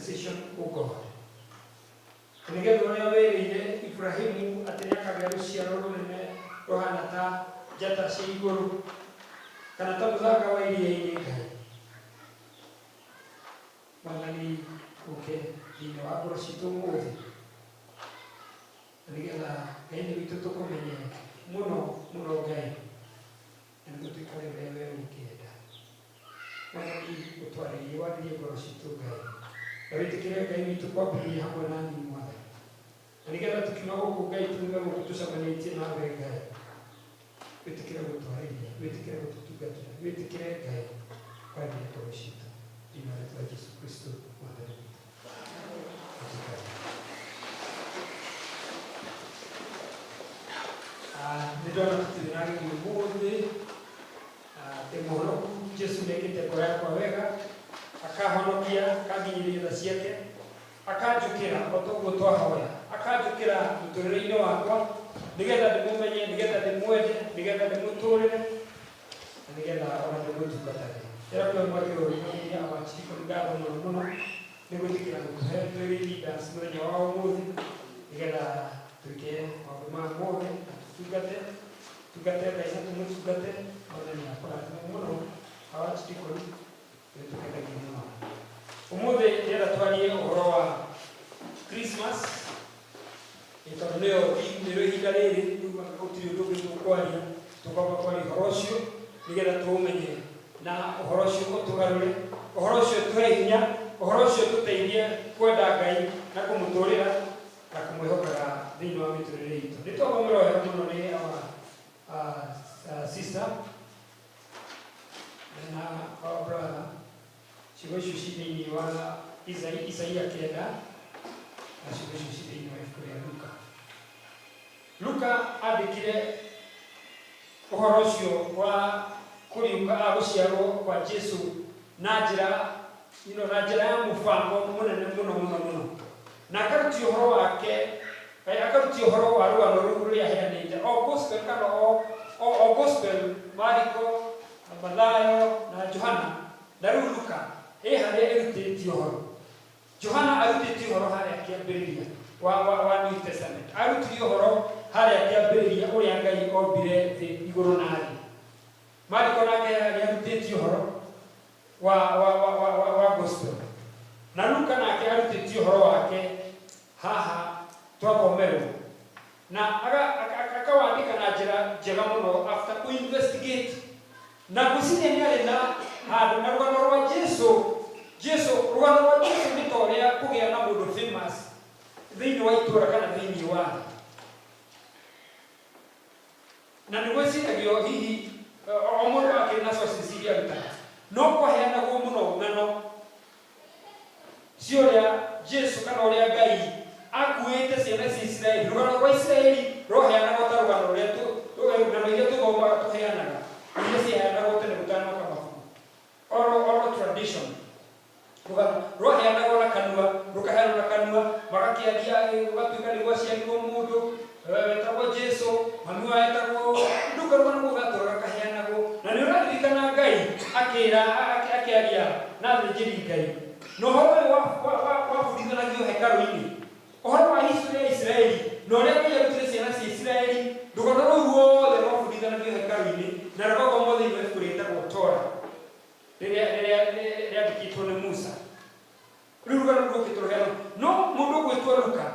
dispensation, O God. Na nĩgetha ũrĩa wĩrĩire Ibrahimu atĩ nĩakagĩa rũciaro rũnene rũhana ta njata cia igũrũ kana ta mũthanga wa iria-inĩ Ngai. Mwathani ũke thĩinĩ wa ngoro citũ ũmũthĩ na nĩgetha Ngai nĩ witũ tũkũmenye mũno mũno Ngai na nĩguo twĩkage ũrĩa we ũngĩenda. Mwathani ũtwarĩrie warĩrie ngoro citũ Ngai na wĩtĩkĩre Ngai witũ kwambĩrĩria hamwe na niĩ Mwathani na nĩgetha tũkiuma gũkũ Ngai tuume gũkũ tũcemanĩtie nawe Ngai wĩtĩkĩre gũtwarĩria wĩtĩkĩre gũtũtungatĩra wĩtĩkĩre Ngai kwarĩria ngoro citũ thĩinĩ wa rĩtwa Jesu Kristo Mwathani witũ. Nĩ ndona tũtirĩ na ageni ũmũthĩ ndĩ mũhonoku Jesu nĩekĩte ngoro yakwa wega akahonokia akanginyĩria tha ciake akanjũkĩra o ta ũguo twahoya akanjũkĩra mũtũrĩre-inĩ wakwa nĩgetha ndĩmũmenye nĩgetha ndĩmwende nĩgetha ndĩmũtũrĩre na nĩgetha ona ndĩmũtungatage ĩra kũhe mweke ũyũ makĩria awachirika ngatho mũno mũno nĩ gwĩtĩkĩra gũtũhe twĩ leaders mũthenya wa ũmũthĩ nĩgetha twĩke maũndũ maya mothe na tũtungate tungate Ngai na tũmũtungate Mwathani akũrathime mũno awachirika nĩ tũkenagia mũno ũmũthĩ ndĩrenda twarie ũhoro wa Christmas tondũ nĩyo nĩrĩo ihinda rĩrĩ rĩu gũtirĩ ũndũ ũngĩ tũkwaria tũkwamba kwaria ũhoro ũcio nĩgetha tũũmenye na ũhoro ũcio ũtũgarũre ũhoro ũcio ũtũhe hinya ũhoro ũcio ũtũteithie kwenda Ngai na kũmũtũrĩra na kũmwĩhokaga thĩinĩ wa mĩtũrĩre itũ nĩ twathomerwo wega mũno nĩ our sister na our brother ciugo icio ci thĩinĩ wa Isaia 9 na ciugo icio ci thĩinĩ wa ibuku rĩa Luka. Luka andĩkire ũhoro ũcio wa kũriũka gũciarwo kwa Jesu na njĩra na njĩra ya mũbango mũnene mũno mũno mũno na akarutia ũhoro wake akarutia ũhoro wa rũgano rũu rũrĩa aheanĩte o gospel kana o gospel Mariko na Mathayo na Johana na rĩu Luka ĩ harĩa ĩrutĩtie ũhoro Johana arutĩtie ũhoro harĩa kĩambĩrĩria wa New Testament arutirie ũhoro harĩa kĩambĩrĩria ũrĩa Ngai ombire thĩ igũrũ na thĩ Mariko nake nĩ arutĩtie ũhoro wa gospel na Luka nake arutĩtie ũhoro wake haha twathomerwo na akawandĩka na njĩra njega mũno after ku investigate na ngwĩciria nĩ arĩ na handũ na rũgano rwa Jesu rũgano rwa Jesu nĩ ta ũrĩa kũgĩa na mũndũ famous thĩinĩ wa itũũra kana thĩinĩ wa thĩ na nĩ gwĩciragio hihi o mũndũ akĩrĩ na sources iria arutaga no kwaheanagwo mũno ng'ano cia ũrĩa Jesu kana ũrĩa Ngai akuĩte ciana cia Isiraeli rũgano rwa Isiraeli rwaheanagwo ta rũgano rũrĩa ng'ano iria tũthomaga tũheanaga iria ciaheanagwo tene gũtanoka mabuku oral tradition rũgano rwaheanagwo na kanua rũkaheanwo na kanua magakĩaria gũgatuĩka nĩ gwaciarirwo mũndũ wetagwo Jesu mami wao etagwo rĩu karũgano kau gatũraga kaheanagwo na nĩ ũraririkana Ngai akĩra akĩaria na athĩnjĩri Ngai na ũhoro ũyũ wabundithanagio hekarũ-inĩ ũhoro wa history ya Isiraeli na ũrĩa Ngai arutire ciana cia Isiraeli rũgano rũu ruothe rwabundithanagio hekarũ-inĩ na rũgathomwo thĩinĩ wa ibuku rĩtagwo Tora rĩrĩa rĩandĩkĩtwo nĩ Musa rĩu rũgano rũu rũkĩte rũheanwo no mũndũ ũgwĩtwo Luka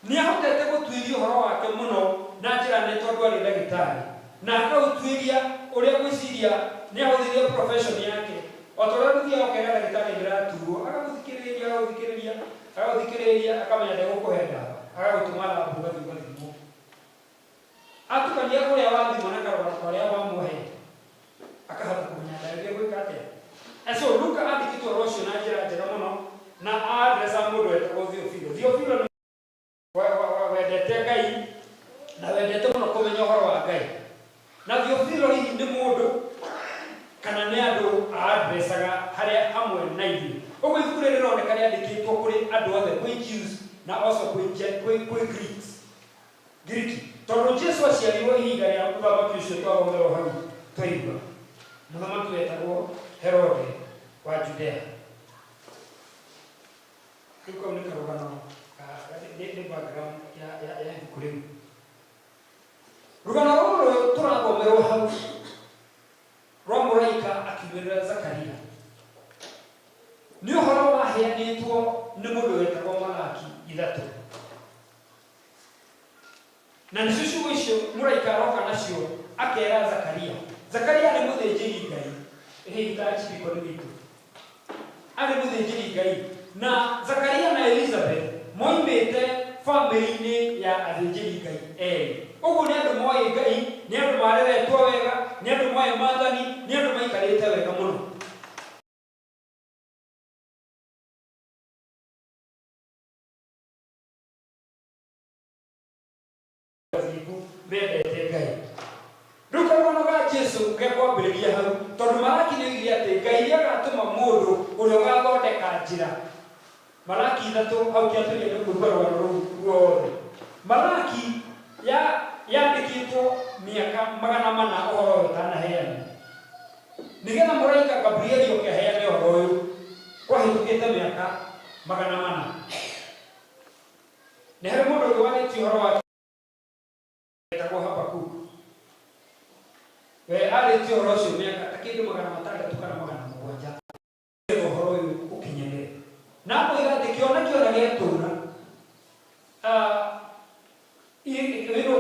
nĩ ahotete gũtuĩria ũhoro wake mũno na njĩra nene tondũ arĩ ndagĩtarĩ na akaũtuĩria ũrĩa ngwĩciria nĩ ahũthĩrire profession yake o ta ũrĩa ũthiaga ũkera ndagĩtarĩ ndĩraturwo agagũthikĩrĩria agagũthikĩrĩria agagũthikĩrĩria akamenya ndegũkũhe ndawa agagũtũma lab ũgathiĩ ũgathimwo atukania ũrĩa wathimwo na karũgano karĩa wamũhe akahota kũmenya ndawa iria gwĩka atĩa. And so Luka andĩkĩte ũhoro ũcio na njĩra njega mũno na addressa mũndũ wetagwo Theophilo. Theophilo nĩ wendete Ngai na wendete mũno kũmenya ũhoro wa Ngai. Na Theophilo hihi nĩ mũndũ kana nĩ andũ aadressaga harĩa hamwe na ithuĩ. Ũguo ibuku rĩrĩ rĩroneka rĩandĩkĩtwo kũrĩ andũ othe, kwĩ Jews na also kwĩ Greeks. Ngiriki. Tondũ Jesu aciarirwo ihinda rĩa mũthamaki ũcio twathomerwo hau twaigua. Mũthamaki wetagwo Herode wa Judea. Rĩu kau nĩ karũgano nĩ background ya ibuku rĩu. Rũgano rũrũ tũrathomerwo hau rwa mũraika akiumĩrĩra Zakaria nĩ ũhoro waheanĩtwo nĩ mũndũ wetagwo Malaki 3, na nĩcio ciugo icio mũraika aroka nacio akera Zakaria. Zakaria arĩ mũthĩnjĩri Ngai, hihi ta archdeacon witũ, arĩ mũthĩnjĩri Ngai. Na Zakaria na Elizabeth moimĩte bamĩrĩ-inĩ ya athĩnjĩri Ngai erĩ. Ũguo nĩ andũ moĩ Ngai, nĩ andũ mareretwo wega, nĩ andũ moĩ maathani, nĩ andũ maikarĩte wega mũno. Athingu mendete Ngai. Rĩu karũgano ga Jesu gekwambĩrĩria hau, tondũ Malaki nĩoigire atĩ Ngai nĩagatũma mũndũ ũrĩa ũgathondeka njĩra. Malaki 3 hau kĩambĩrĩria nĩ kũruga rũgano rũu ruothe. Malaki yandĩkĩtwo mĩaka 400 ũhoro ũyũ ũtanaheanwo, nĩgetha mũraika Gabrieli oke aheane ũhoro ũyũ kwahĩtũkĩte mĩaka 400. Nĩ harĩ mũndũ ũngĩ warĩtie ũhoro wa etagwo Habakuk. We arĩtie ũhoro ũcio mĩaka ta kĩndũ 600 kana 700 nĩgetha ũhoro ũyũ ũkinyanĩre. Na akoiga atĩ kĩoneki ona gĩatũra,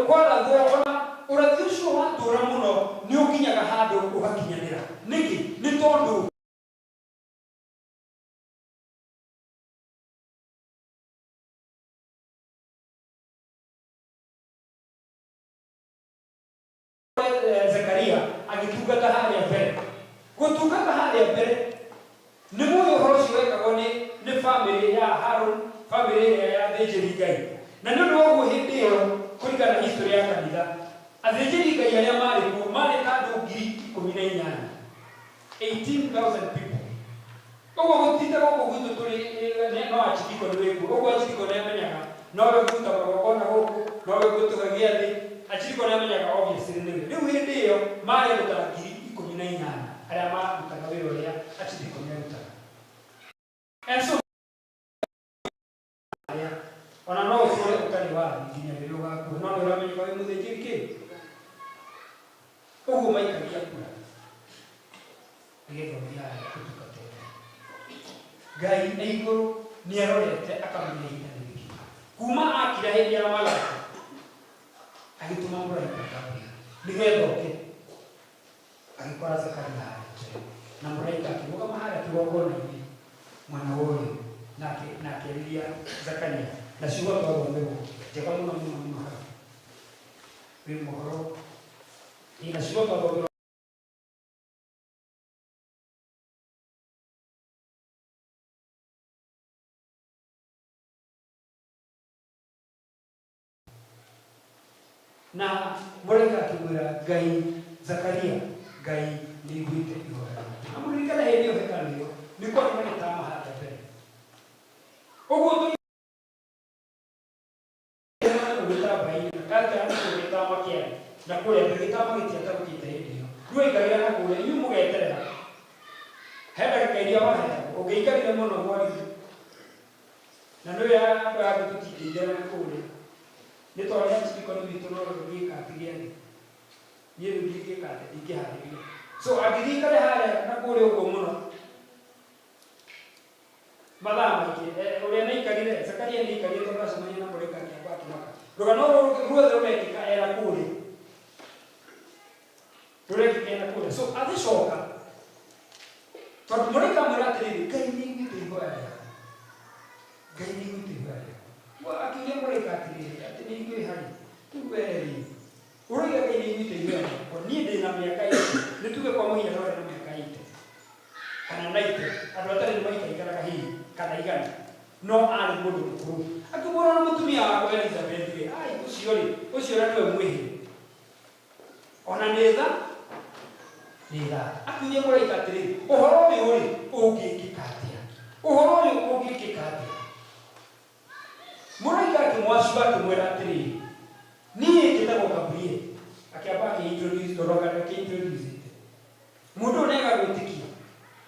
kwarathwo ona ũrathi ũcio watũra mũno nĩ ũkinyaga handũ ũgakinyanĩra. Nĩkĩ? Nĩ tondũ Zekaria agĩtungata harĩa mbere. Gũtungata harĩa mbere nĩ mũĩ ũhoro ũcio wekagwo nĩ famĩlĩ ya Harũn, famĩlĩ ĩrĩa ya athĩnjĩri Ngai. Na nĩ ũndũ wa ũguo hĩndĩ ĩyo kũringana na history ya kanitha, athĩnjĩri Ngai arĩa marĩ kuo marĩ ta andũ 18,000, 18,000 people. Ũguo gũtita gũkũ gwitũ tũrĩ no archdeacon wĩ kuo. Ũguo archdeacon nĩamenyaga nowe ũkũruta magongona gũkũ, nowe ũgũtuga gĩathĩ. Archdeacon nĩamenyaga obviously nĩwe. Rĩu hĩndĩ ĩyo marĩ andũ ta 18,000 arĩa marutaga wĩra ũrĩa archdeacon arutaga. And so ona no ũtũre ũtarĩ wathiĩ nginya rĩrĩa ũgakua, no nĩ ũramenyeka wĩ mũthĩnjĩri kĩ. Ũguo maikagia kura nĩgetha ũthiĩ ũtungate Ngai. Ngai e igũrũ nĩarorete akamenya ihinda nĩ rĩkinyu. Kuma akira hĩndĩ ya Malaki agĩtũma mũraika Gabriel nĩgetha oke agĩkora Zakaria harĩa mbere, na mũraika akĩrũgama harĩa kĩgongona-inĩ mwena wa ũrĩo, na akĩarĩria Zakaria na ciugo twathomerwo njega mũno mũno mũno hau wĩ mohoro na ciugo twathomerwo. Na mũraika akĩmwĩra Ngai, Zakaria, Ngai nĩaiguĩte ihoya rĩaku. Na mũririkane hĩndĩ ĩyo hekarũ ĩyo nĩ kwarĩ na gĩtama harĩa mbere. Ũguo gĩtambaya-inĩ na kanja nĩkuo gĩtama kĩarĩ na kũrĩa mbere, gĩtama gĩtiatarũkĩte hĩndĩ ĩyo. Rĩu aikarĩra na kũrĩa, inyuĩ mũgeterera. He ndagĩka iria waheagwo, ũngĩaikarire mũno mwarimũ. Na nĩũĩ andũ aya angĩ tũtingĩingĩra na kũrĩa. Nĩ ta ũrĩa archdeacon witũ no ũngĩka atĩ gĩathĩ. Niĩ rĩu ndingĩka atĩ, ndingĩharĩria. So angĩthiĩ aikare harĩa na kũrĩa ũguo mũno mathaa maingĩ, ũrĩa nĩaikarire, Zakaria nĩaikarire tondũ acemania na mũraika akĩamba akĩmaka. Rũgano rũrũ ruothe rũrekĩka ena kũrĩa. Rũrekĩka ena kũrĩa. So agĩcoka, tondũ mũraika amwĩra atĩrĩrĩ, Ngai nĩaiguĩte ihoya rĩaku. Ngai nĩaiguĩte ihoya rĩaku. Akĩũria mũraika atĩrĩrĩ, atĩ nĩaiguĩ harĩ? Rĩu we rĩ, ũroiga Ngai nĩaiguĩte ihoya rĩakwa, niĩ ndĩ na mĩaka 80, nĩ tuge kwa mũhiano arĩ na mĩaka 80 kana 90, andũ atarĩ nĩ maikaikaraga hihi kana 100, no arĩ mũndũ mũkũrũ. Akĩmwĩra na mũtumia wakwa Elizabeth rĩ, ai ũcio rĩ, ũcio na nĩwe mwĩhĩ. Ona nĩ tha, nĩ tha. Akiuria mũraika atĩrĩ, ũhoro ũyũ rĩ, ũngĩkĩka atĩa? Ũhoro ũyũ ũngĩkĩka atĩa? Mũraika akĩmwacua akĩmwĩra atĩrĩrĩ, niĩ njĩtagwo Gabriel. Akĩamba akĩ-introduce, tondũ anga ndakĩ-introduce-ĩte. Mũndũ ũyũ nĩaga gwĩtĩkia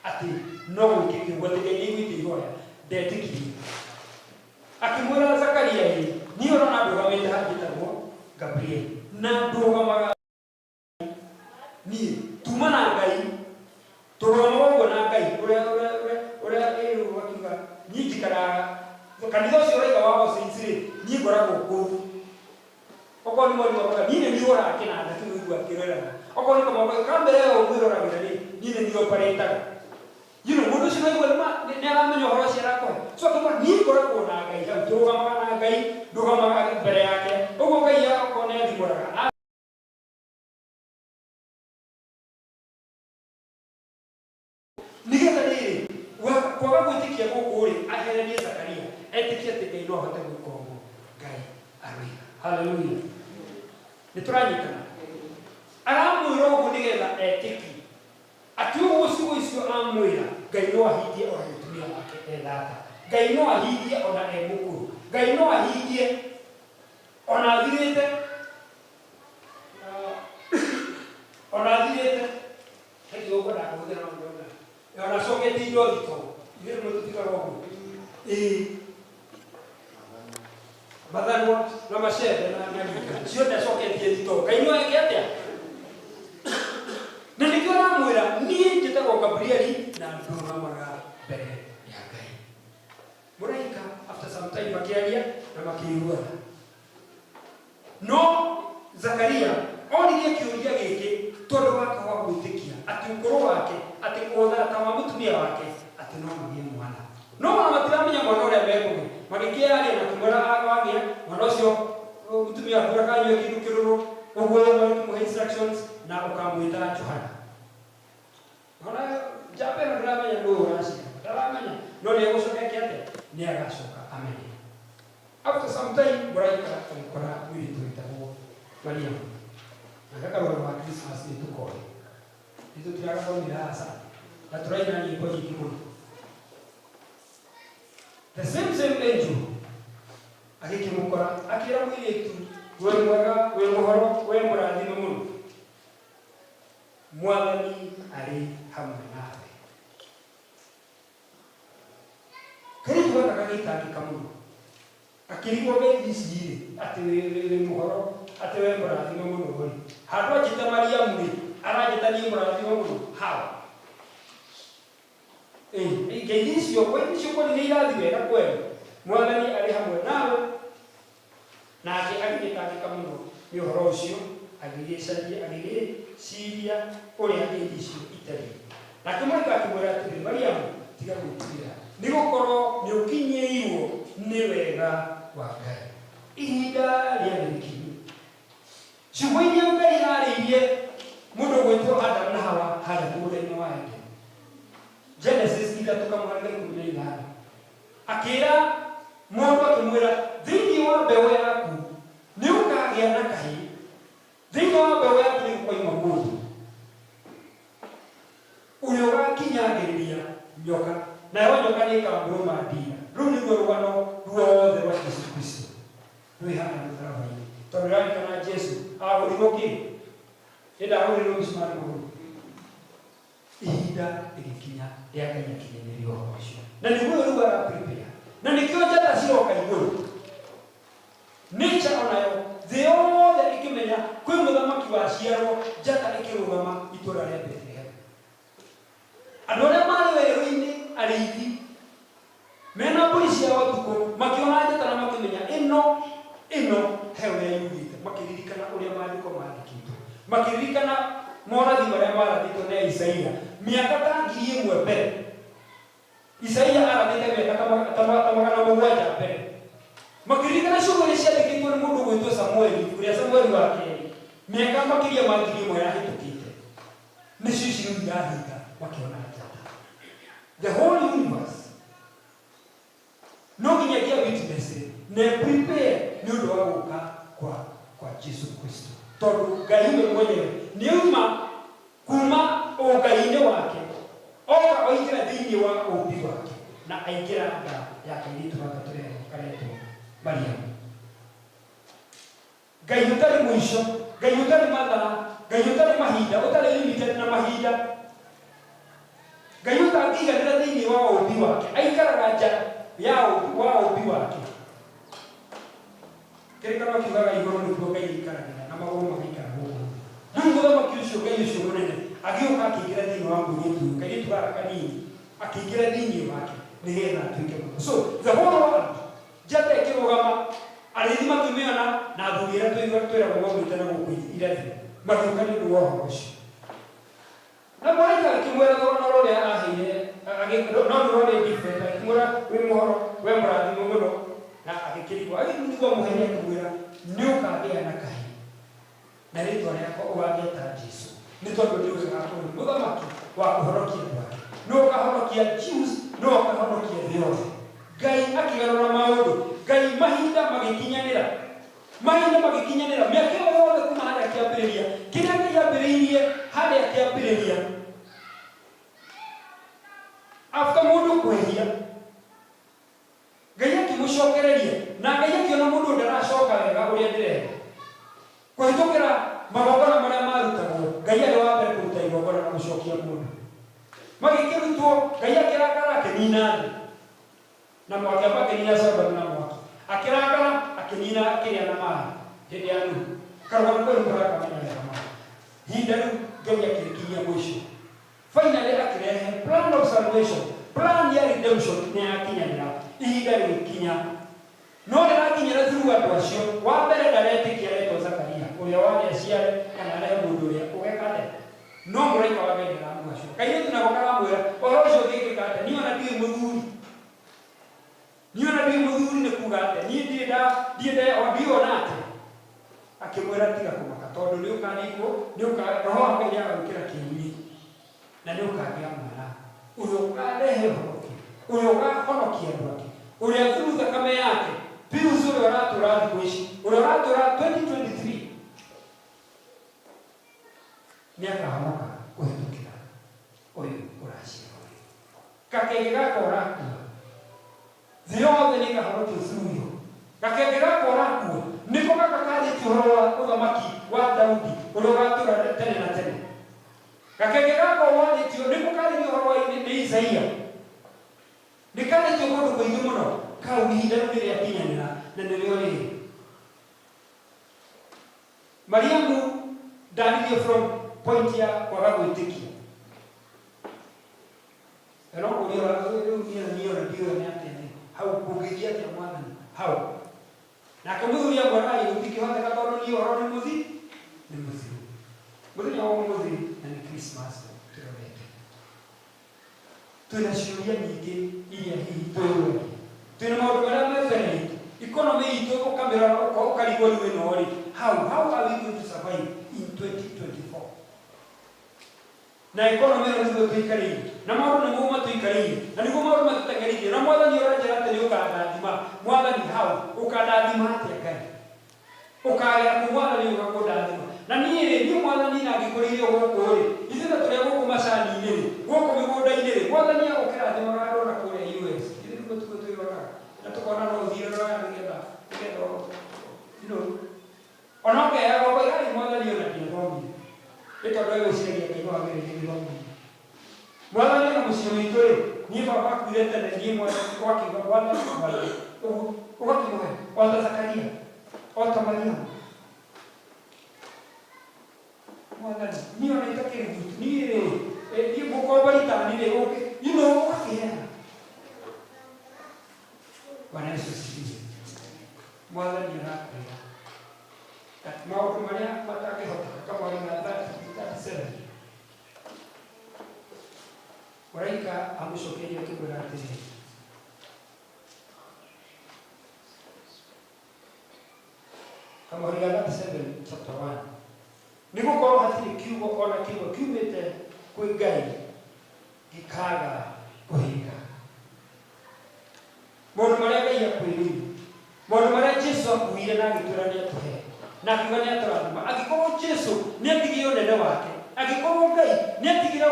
atĩ no gwĩkĩke ũguo, atĩ Ngai nĩaiguĩte ihoya, ndetĩkirie. Akĩmwĩra Zakaria, ĩ niĩ ũrona ndũgamĩte haha njĩtagwo Gabriel na ndũgamaga niĩ tuma na Ngai, tũrũgamaga ũguo na Ngai ũrĩa ũrĩa ũrĩa ũrĩa ĩĩ akiuga niĩ njikaraga kanitha ũcio ũraiga wa All Saints rĩ, niĩ ngoragwo kũu. Okorwo nĩ mwarimũ akoiga niĩ nĩ niĩ ũraga kĩnanda kĩu ũigua kĩreraga, okorwo nĩ kamwana ka mbere ĩyo mwĩroragĩra rĩ, niĩ nĩ niĩ operĩtaga. Mũndũ ũcio naigua nĩ ma nĩ aramenya ũhoro ũcio arakũhe. So akĩmwĩra niĩ ngoragwo na Ngai hau, tũrũgamaga na Ngai, ndũgamaga mbere yake. Ũguo Ngai okorwo nĩ athimũraga nĩgetha rĩrĩ kwaga gwĩtĩkia gũkũ rĩ, aheranie Zakaria etĩkie atĩ Ngai no ahote gwĩka ũguo Ngai aroiga. Haleluya, nĩ tũranyitana. Aramwĩra ũguo nĩgetha etĩkie atĩ ũguo ciugo icio amwĩra, Ngai no ahingie ona mũtumia wake ethata, Ngai no ahingie ona e mũkũrũ, Ngai no ahingie ona athirĩte, ona athirĩte hekĩ ũguo ndakũhũthĩra no ndĩrona ona acoketie indo thito ithuĩ rĩmwe tũtigaga ũguo ĩĩ mathanwa na macembe na na ringa ciothe acoketie thito. Ngai no eke atĩa? Na nĩkĩo aramwĩra niĩ njĩtagwo Gabrieli na ndũgamaga mbere ya Ngai. Mũraika after some time makĩaria na makĩiguana, no Zakaria oririe kĩũria gĩkĩ tondũ wake wa gwĩtĩkia atĩ ũkũrũ wake, atĩ ũthata wa mũtumia wake, atĩ no magĩe mwana, no ona matiramenya mwana ũrĩa mekũgĩa. Magĩkĩaria na kĩmwĩra wagĩa mwana ũcio mũtumia waku ndakanyue kĩndũ kĩrũrũ ũguo, magĩkĩmũhe instructions na ũkamwĩta Johana. Ona njamba ĩno ndĩramenya nũ ũraciara, ndaramenya, no nĩ egũcoka eke atĩa? Nĩ agacoka amenye. After some time mũraika agĩkora mũirĩtu wĩtagwo Mariamu na gakarũgano ga Christmas nĩ tũkoĩ, nĩ tũtiragathomire aca na tũraina nyĩmbo nyingĩ mũno. The same same angel agĩkĩmũkora akĩra mũirĩtu, wĩ mwega, wĩ mũhoro, wĩ mũrathime mũno, Mwathani arĩ hamwe nawe. Kairĩtu gaka gagĩtangĩka mũno, gakĩrigwo ngeithi ici rĩ, atĩ wĩ mũhoro, atĩ we mũrathime mũno rĩ, handũ anjĩta Mariamu rĩ, aranjĩta niĩ mũrathime mũno how? Ngeithi icio, ngeithi icio kweli nĩ irathi wega kweli? Mwathani arĩ hamwe nawe. Nake agĩgĩtangĩka mũno nĩ ũhoro ũcio, agĩgĩcaria agĩgĩciria ũrĩa ngeithi icio itariĩ. Nake mũraika akĩmwĩra atĩrĩ, Mariamu, tiga gwĩtigĩra, nĩ gũkorwo nĩũkinyĩirwo nĩ wega wa Ngai. Ihinda rĩarĩ rĩkinyu. Ciugo iria Ngai aarĩirie mũndũ ũgwĩtwo Adamu na Hawa harĩa mũgũnda-inĩ wa Edeni. Genesis 3:15. Akĩra mũndũ akĩmwĩra, thĩinĩ wa mbeũ yaku nĩ ũkagĩa na kahĩĩ, thĩinĩ wa mbeũ yaku nĩ gũkoima mũndũ ũrĩa ũgakinyangĩrĩria nyoka, nayo nyoka nĩ ĩkamũrũma ndira. Rũu nĩruo rũgano ruothe rwa Jesu Kristo rwĩ haha mũtharaba-inĩ, tondũ ririkana Jesu ahũrirwo kĩ? Ĩ ndahũrirwo mĩcumarĩ magũrũ. Ihinda rĩgĩkinya rĩa Ngai akinyanĩrie ũhoro ũcio, na nĩguo ũyũ rĩu ara prepare, na nĩkĩo njata ciroka igũrũ. Nature onayo thĩ yothe ĩkĩmenya kwĩ mũthamaki waciarwo, njata ĩkĩrũgama itũra rĩa Bethlehem. Andũ arĩa marĩ werũ-inĩ, arĩithi mena mbũri ciao ũtukũ, makĩona njata na makĩmenya ĩno ĩno he ũrĩa yugĩte, makĩririkana ũrĩa maandĩko mandĩkĩtwo, makĩririkana morathi marĩa marathĩtwo nĩ Isaia mĩaka ta 1000 mbere. Isaia arathĩte mĩaka ta 700 mbere. Makĩririkana ciugo iria ciandĩkĩtwo nĩ mũndũ ũgwĩtwo Samueli, ibuku rĩa Samueli wa kerĩ, mĩaka makĩria ma 1000 yahĩtũkĩte. Nĩcio ici rĩu irahinga, makĩona njata. The whole universe no nginyagia witness na prepare nĩ ũndũ wa gũka kwa Jesu Kristo, tondũ Ngai we mwenyewe nĩ auma kuma ũngai-inĩ wake oka oingĩra thĩinĩ wa ũmbi wake na aingĩra nda ya kairĩtu gaka tũrerwo karetwo Mariamu. Ngai ũtarĩ mũico, Ngai ũtarĩ mathaa, Ngai ũtarĩ mahinda, ũtarĩ limited na mahinda, Ngai ũtangĩiganĩra thĩinĩ wa ũmbi wake, aikaraga nja ya ũmbi wa ũmbi wake. Kĩrĩkanĩro kiugaga igũrũ nĩkuo Ngai aikaragĩra na magũrũ magaikara gũkũ thĩ. Rĩu mũthamaki ũcio, Ngai ũcio mũnene, agĩũka akĩingĩra thĩinĩ wa mũirĩtu ũyũ, kairĩtu gaka kanini, akĩingĩra thĩinĩ wake nĩgetha atuĩke mũndũ. So the whole world, njata ĩkĩrũgama, arĩithi makĩmĩona, na athuri arĩa tũigua twĩragwo maumĩte na gũkũ irathĩro magĩũka nĩ ũndũ wa ũhoro ũcio. Na mũraika akĩmwĩra rũgano rũrĩa aheire, no nĩ rwarĩ different, akĩmwĩra wĩ mũhoro, we mũrathimwo mũno, na agĩkĩrigwo. Agĩthuthuria mũheni akĩmwĩra, nĩ ũkagĩa na kahĩĩ, na rĩtwa rĩako ũgageta Jesu, nĩ tondũ nĩwe ũgakorwo wĩ mũthamaki wa kũhonokia andũ ake. Nĩwe ũkahonokia Jews, nĩwe ũkahonokia thĩ yothe. Ngai akĩgarũra maũndũ. Ngai mahinda magĩkinyanĩra. Mahinda magĩkinyanĩra, mĩaka ĩyo yothe kuma harĩa kĩambĩrĩria, kĩrĩa Ngai ambĩrĩirie harĩa kĩambĩrĩria, after mũndũ kwĩhia, Ngai akĩmũcokereria, na Ngai akĩona mũndũ ũyũ ndaracoka wega ũrĩa ndĩrenda. Kũhĩtũkĩra magongona marĩa marutagwo, Ngai arĩ wa mbere kũruta igongona na gũcokia mũndũ. Magĩkĩrutwo, Ngai akĩrakara akĩnina thĩ. Na mwaki, amba akĩnina Sodomu na mwaki. Akĩrakara, akĩnina kĩrĩa na maĩ, hĩndĩ ya Nuhu. Karũgano kau nĩ mũrakamenya wega mũno. Ihinda rĩu Ngai akĩrĩkinyia mũico. Finally akĩrehe plan of salvation, plan ya redemption nĩ yakinyanĩra. Ihinda rĩgĩkinya. No rĩrakinyĩra through andũ acio. Wa mbere ndaretĩkia aretwo Zakaria, ũrĩa warĩ aciare kana arehe mũndũ ũrĩa ũgeka atĩa? No mũraika wa Ngai ndaramũgacũra. Kairĩtu nako karamwĩra, ũhoro ũcio ũngĩkĩka atĩa? Niĩ ona ndirĩ mũthuri. Niĩ ona ndirĩ mũthuri nĩ kuga atĩa? Niĩ ndirĩ nda, ndirĩ nda, ndiũĩ ona atĩa. Akĩmwĩra tiga kũmaka tondũ nĩ ũkaringwo, nĩ ũka, Roho wa Ngai nĩ agagwĩkĩra kĩrumi na nĩ ũkagĩa mwana ũrĩa ũkarehe ũhonokio, ũrĩa ũkahonokia andũ ake, ũrĩa through thakame yake, Pius ũrĩa ũratũra thikũ ici, ũrĩa ũratũra 2023 nĩ akahonoka kũhĩtũkĩra ũyũ ũraciarwo rĩu. Gakenge gaka ũrakua, thĩ yothe nĩ ĩkahonokio through you. Gakenge gaka ũrakua nĩko gaka karĩtie ũhoro wa ũthamaki wa Daudi ũrĩa ũgatũra tene na tene. Gakenge gaka warĩtio nĩko karĩtie ũhoro wa nĩ Isaia. Nĩ karĩtio kũndũ kũingĩ mũno. Kau ihinda rĩu nĩ rĩakinyanĩra na nĩrĩo rĩrĩ. Mariamu ndaririe from point ya kwaga gwĩtĩkia. Na no kũria rĩu niĩ niĩ ona ndiũĩ nĩ atĩa rĩ hau kũngĩthiĩ atĩa mwathani hau. Nake mũthuri amwĩra ai gũtingĩhoteka tondũ niĩ ũhoro nĩ mũthi nĩ mũthiru. Mũthenya wa ũmũthĩ na nĩ Christmas tũrorete. Twĩna ciũria nyingĩ iria hihi twĩyũragia. Twĩna maũndũ marĩa me mbere itũ. Economy itũ ũkamĩrora ũkarigwo rĩu ĩno rĩ, how are we going to survive in 2024? Na economy ĩno nĩguo tũikarĩire, na maũndũ nĩguo matũikarĩire, na nĩguo maũndũ matũteng'erithie, na Mwathani ũranjĩra atĩ nĩũkandathima. Mwathani how? Ũkandathima atĩa Ngai? Ũkagera kũ Mwathani ũka kũndathima? Na niĩ-rĩ, niĩ Mwathani na ngĩkũrĩire gũkũ-rĩ, ithuĩ ta tũrĩ a gũkũ macani-inĩ-rĩ, gũkũ mĩgũnda-inĩ-rĩ, Mwathani agũkĩrathimaga andũ ona kũrĩa US. Githĩ nĩguo tiguo twĩroraga? Na tũkona no ũthiĩ Rũraya nĩgetha, nĩgetha, you know, ona ũkeyaga ũkoiga, ai Mwathani ona ndiathomire. Nĩ tondũ we wĩciragia Ngai no agĩrĩire gĩthomo-inĩ. Mwathani ona mũciĩ witũ-rĩ, niĩ baba akuire tene, niĩ Mwathani, ũgakiuga Mwathani, Mwathani, ũguo, ũgakĩmũhe, o ta Zakaria, o ta Mariamu. Mwathani, niĩ ona itakĩrĩ gutu, niĩ-rĩ, niĩ mũkombori ta niĩ-rĩ, you know, ũgakĩheana. Bwana Yesu asifiwe. Mwathani arakwĩra atĩ maũndũ marĩa matangĩhoteka kamweri ga 37 Mũraika amũcokeria akĩmwĩra atĩrĩrĩ, kamũhari ga 37 chapter 1 nĩ gũkorwo hatirĩ kiugo o na kĩmwe kiumĩte kwĩ Ngai gĩkaaga kũhinga. Maũndũ marĩa Ngai akwĩrĩire, maũndũ marĩa Jesu akuire na agĩtwĩra nĩ atũhe, na akiuga nĩ atũrathima. Angĩkorwo Jesu nĩ atigire ũnene wake, angĩkorwo Ngai nĩ atigire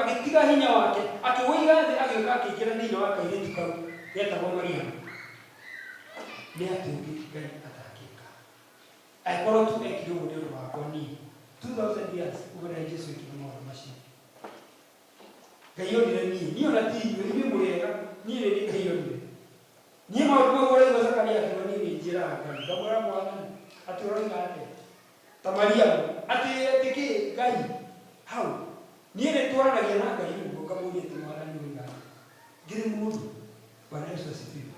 agĩtiga hinya wake, akĩũiga thĩ agĩũka akĩingĩra thĩinĩ wa kairĩtu kau getagwo Mariamu, nĩ atĩ ũngĩ Ngai atangĩka? Angĩkorwo tu ekire ũguo nĩ ũndũ wakwa niĩ, 2000 years kuma rĩrĩa Jesu ekire maũndũ macio. Ngai onire niĩ, niĩ ona ti inyuĩ, inyuĩ mũrĩ ega, niĩ nĩ niĩ Ngai onire. Niĩ maũndũ mau ũraigua Zakaria akiuga niĩ nĩ njĩraga. Na Ngai ngamwĩra Mwathani atĩ ũroiga atĩa ta Mariamu atĩ atĩ kĩ Ngai hau niĩ nĩ twaranagia na Ngai ũguo ngamũria atĩ Mwathani ũroiga atĩa ngĩrĩ mũndũ. Bwana Yesu asifiwe.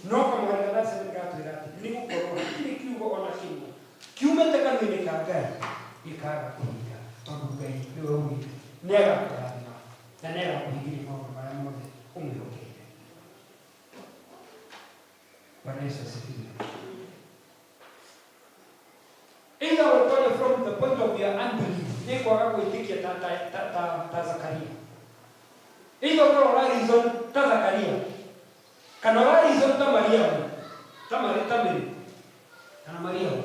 No kamũhari ga 37 gatwĩra atĩ nĩ gũkorwo hatirĩ kiugo ona kĩmwe kiumĩte kanua-inĩ ka Ngai gĩkaga kũhinga, tondũ Ngai nĩwe ugĩte nĩ agakũrathima na nĩ agakũhingĩria maũndũ marĩa mothe ũmwĩhokeire. Bwana Yesu asifiwe. Either ũtonye from the point of your unbelief, nĩ kwaga gwĩtĩkia ta, ta, ta, ta, ta Zakaria. Either ũkorwo ũra reason ta Zakaria kana ũra reason ta Mariamu, ta Mari, ta Mary kana Mariamu,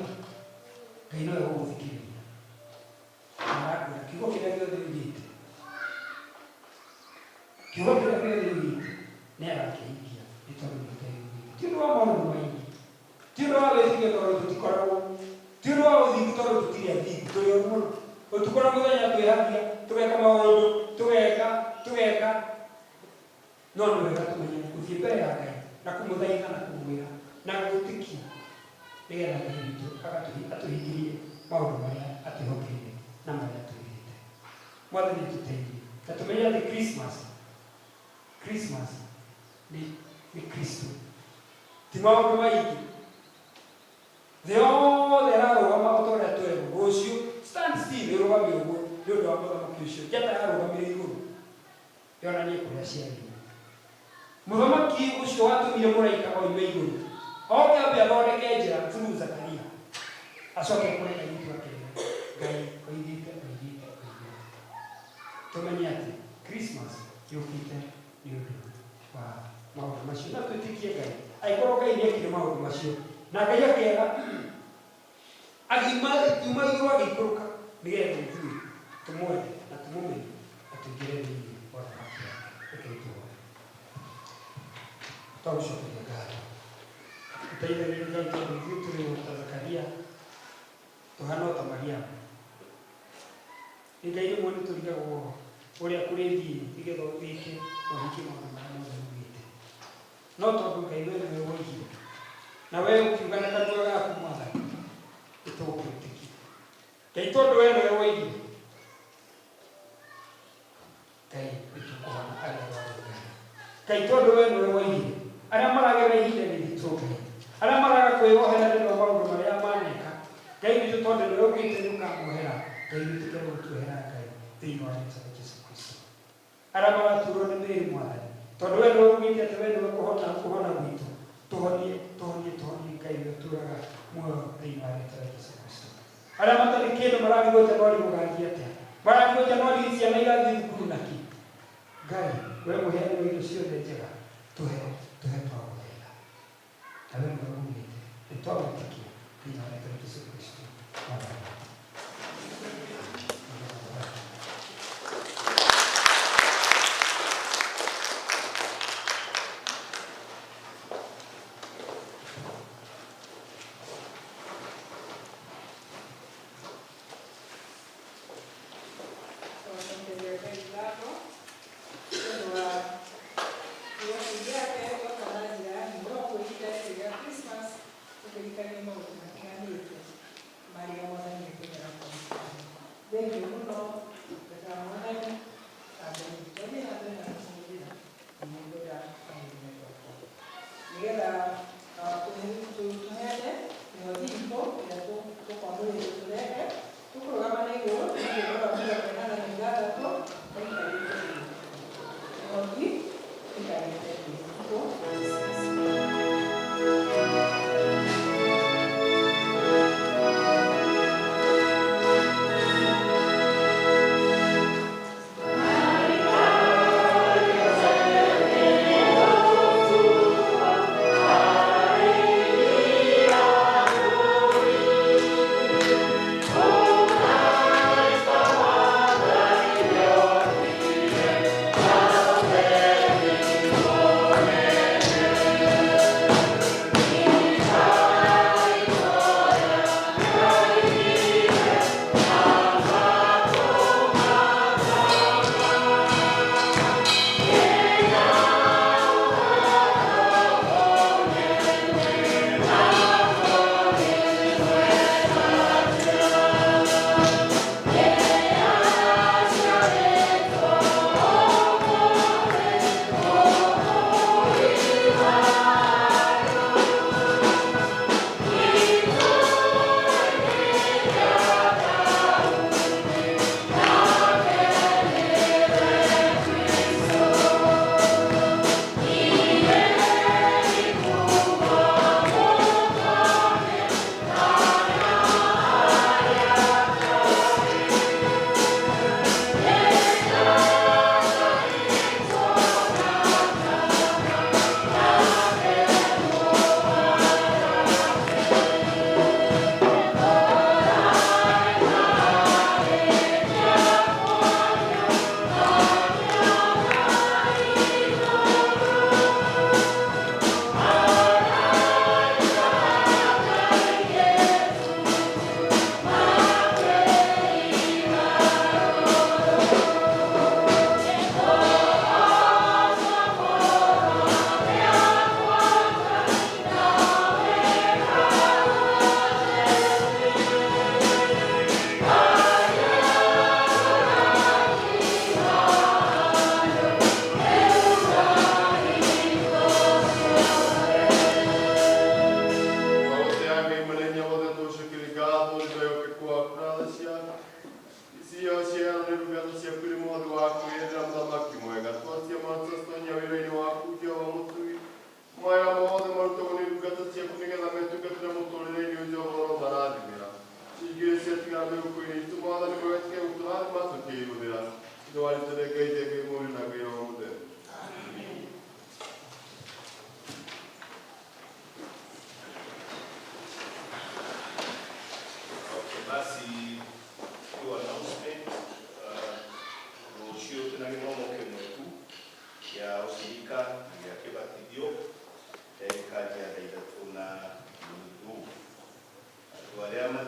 Ngai nowe ũgũthikĩrĩria. Na arakwĩra kiugo kĩrĩa gĩothe ugĩte, kiugo kĩrĩa gĩothe ugĩte nĩ agakĩhingia nĩ tondũ nĩ Ngai ugĩte. Ti ũndũ wa maũndũ maingĩ, ti ũndũ wa wĩtĩkio tondũ tũtikoragwo, ti ũndũ wa ũthingu tondũ tũtirĩ athingu, tũrĩ oru mũno. Ũtukũ na mũthenya twĩhagia, tũgeka maũndũ, tũgeka, tũgeka. No nĩ wega tũmenye gũthiĩ mbere ya Ngai na kũmũthaitha na kũmwĩra na gwĩtĩkia nĩgetha Ngai witũ atũhingĩrie maũndũ marĩa atwĩhokeire na marĩa atwĩrĩte. Mwathani atũteithie na tũmenye atĩ Christmas, Christmas nĩ nĩ Kristo, ti maũndũ maingĩ. Thĩ yothe ĩrarũgama o ta ũrĩa twerwo rũciũ, stand still, ĩrũgame ũguo nĩ ũndũ wa mũthamaki ũcio. Njata yarũgamire igũrũ yonanie kũrĩa ciarĩirwo. Mũthamaki ũcio watũmire mũraika oime igũrũ oke ambe athondeke njĩra through Zakaria, acoke kũrĩ airĩtu akere Ngai oigĩte oigĩte oigĩte. Tũmenye atĩ Christmas yũkĩte nĩ ũndũ wa maũndũ macio na twĩtĩkie Ngai. Angĩkorwo Ngai nĩekire maũndũ macio na Ngai akera akiuma akiuma igũrũ agĩikũrũka nĩgetha ithuĩ tũmwende na tũmũmenye na tũingĩre thĩinĩ wa ũthamaki wake. Rekei tũhoe. Twagũcokeria ngatho. Tũteithagie Ngai tondũ ithuĩ tũrĩ o ta Zakaria, tũhana o ta Mariamu. Ngai rĩmwe nĩ tũrigagwo ũrĩa kũrĩthiĩ nĩgetha wĩke na ũhingie maũndũ marĩa mothe ugĩte. No tondũ Ngai we nĩwe woigire na we ũkiuga na kanua gaku Mwathani, nĩ tũgũgwĩtĩkia. Ngai tondũ we nĩwe woigire, Ngai nĩ tũkũhona arĩa arwaru Ngai. Ngai tondũ we nĩwe woigire, arĩa maragerera ihinda rĩritũ Ngai, arĩa maraga kwĩyohera nĩ ũndũ wa maũndũ marĩa maneka, Ngai witũ tondũ nĩwe ugĩte nĩ ũkamohera, Ngai witũ tũgũtuohera Ngai thĩinĩ wa rĩtwa rĩa Jesu Kristo. Arĩa maraturwo nĩ mĩĩrĩ Mwathani, tondũ we nĩwe ugĩte atĩ we nĩwe kũhona kũhona gwitũ, tũhonie, tũhonie, tũhonie Ngai ũrĩa ũtũraga muoyo thĩinĩ wa rĩtwa rĩa Jesu Kristo. Arĩa matarĩ kĩndũ mararigwo Januari gũgathiĩ atĩa, mararigwo Januari ciana irathiĩ thukuru nakĩ. Ngai, we mũheani wa indo ciothe njega, tũhe, tũhe twagũthaitha. Na we nĩwe ugĩte, nĩ twagwĩtĩkia thĩinĩ wa rĩtwa rĩa Jesu Kristo Mwathani witũ. Twacokeria Ngai ngatho nĩ ũndũ wa kiugo kĩu gĩake gĩoka na njĩra ya hinya ũguo ihinda rĩrĩ rĩa Christmas tũkĩririkania maũndũ matiganĩte marĩa Mwathani ekwendaga tũririkane. Thengiũ mũno mbere ya Mwathani na Ngai tũthiĩ na mbere na kũmũhũthĩra nĩguo kwenda kwa mwendwa. Nĩgetha tũheane mĩhothi itũ ĩrĩa tũkwamũrĩte tũrehe, tũkũrũgama na igũrũ nĩ rwĩmbo rwa 86 maikarĩte thĩ. Mĩhothi ĩikarĩte thĩ. Tũkũ Christmas.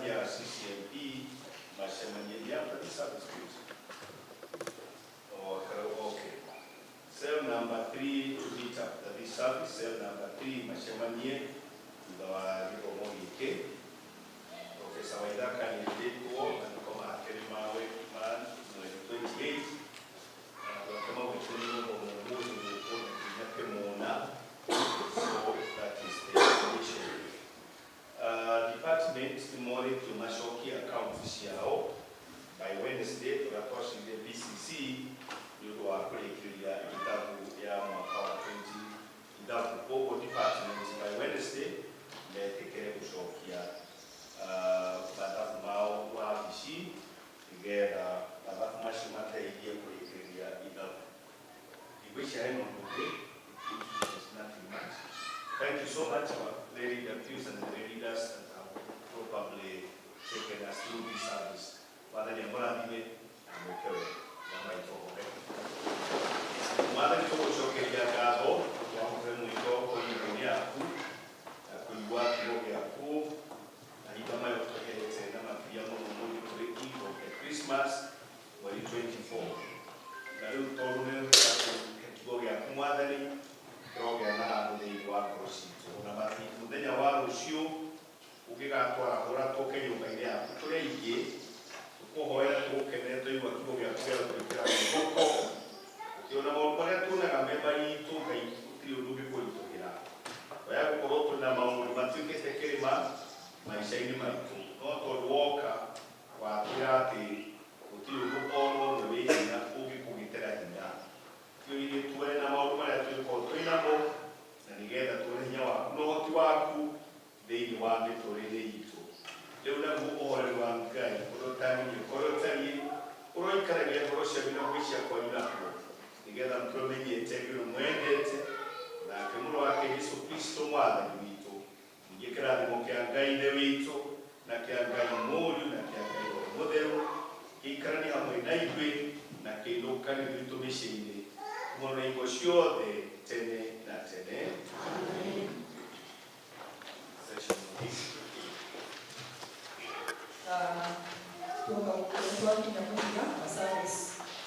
Mathiaga CCMP macemanie ni after the service, please. Okay. Cell number 3 to meet after this service. Cell number 3 macemanie thutha wa gĩthomo gĩkĩ. Professor Waithaka nĩetĩtwo mathiko make nĩ ma mweri 28. Andũ ake maugĩte nĩ gũthoma ũmũthĩ gũkũ na nginya kĩmũna. So that is the information. Department nĩ morĩtio macokie accounts ciao by Wednesday tũrĩa twacirire BCC nĩ ũndũ wa kũrĩkĩrĩria ithabu ya mwaka wa 20 ithabu. Koguo department by Wednesday metĩkĩre gũcokia mathabu mao wabici nĩgetha mathabu macio mateithie kũrĩkĩrĩria ithabu. Ngwĩciria hena ũndũ ũngĩ. There's nothing much. Thank you so much, our lady deputies and the lay leaders that have probably taken us through this service. Mwathani amũrathime na mwĩke wega na maitũhũre. Mwathani, tũgũcokeria ngatho wa gũtũhe mwĩto kũnyũmba-inĩ yaku na kũigua kiugo gĩaku mahinda maya ũtũhete, na makĩria mũno mũthĩ tũrĩ eve of the Christmas, mweri 24. Na rĩu tondũ nĩ ũtũhe kiugo gĩaku, Mwathani, kĩrogĩa na handũ thĩinĩ wa ngoro citũ, na mũthenya wa rũciũ ũngĩgatwarahũra tũke nyũmba-inĩ yaku tũrĩ aingĩ, tũkũhoera tũgũkenere twaigua kiugo gĩaku gĩa gũtwĩkĩra mwĩhoko. Ũkĩona maũndũ marĩa tuonaga me maritũ, Ngai, gũtirĩ ũndũ ũngĩkũritũhĩra. Waya gũkorwo twĩna maũndũ matuĩkĩte kĩrĩma maica-inĩ maitũ, no tondũ woka watwĩra atĩ gũtirĩ ũndũ ona ũmwe wĩ hinya ũngĩkũgitĩra hinya, twĩrire tuone na maũndũ marĩa twĩkorwo twĩ namo, na nĩgetha tuone hinya waku na ũhoti waku thĩinĩ wa mĩtũrĩre itũ. Rĩu naguo ũhoreri wa Ngai ũrĩa ũtangĩnyia ũrĩa ũtariĩ ũroikaragia ngoro cianyu na gwĩcia kwanyu nakuo, nĩgetha mũtũmenyete ũrĩa mwendete nake mũrũ wake Jesu Kristo Mwathani witũ. Ningĩ kĩrathimo kĩa Ngai Ithe witũ na kĩa Ngai Mũriũ na kĩa Ngai Roho Mũtheru gĩikaranie hamwe na ithuĩ na kĩinũkani gwitũ mĩciĩ-inĩ kuma na hingo ciothe tene na tene. Session is Tuoka twakinya mũthia wa service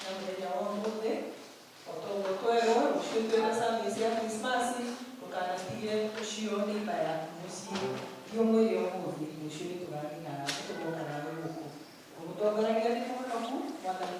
ya mũthenya wa ũmũthĩ. O toguo twerwo, rũciũ twĩna service ya Christmas, ndũkanatige ũcio neighbor yaku mũciĩ. Thiĩ ũmwĩre ũmũthĩ rũciũ nĩ tũgathiĩ nawe, nĩ tũgoka nawe gũkũ. Ngũmũtongoragia ndĩ mũhonoku. Mwathani.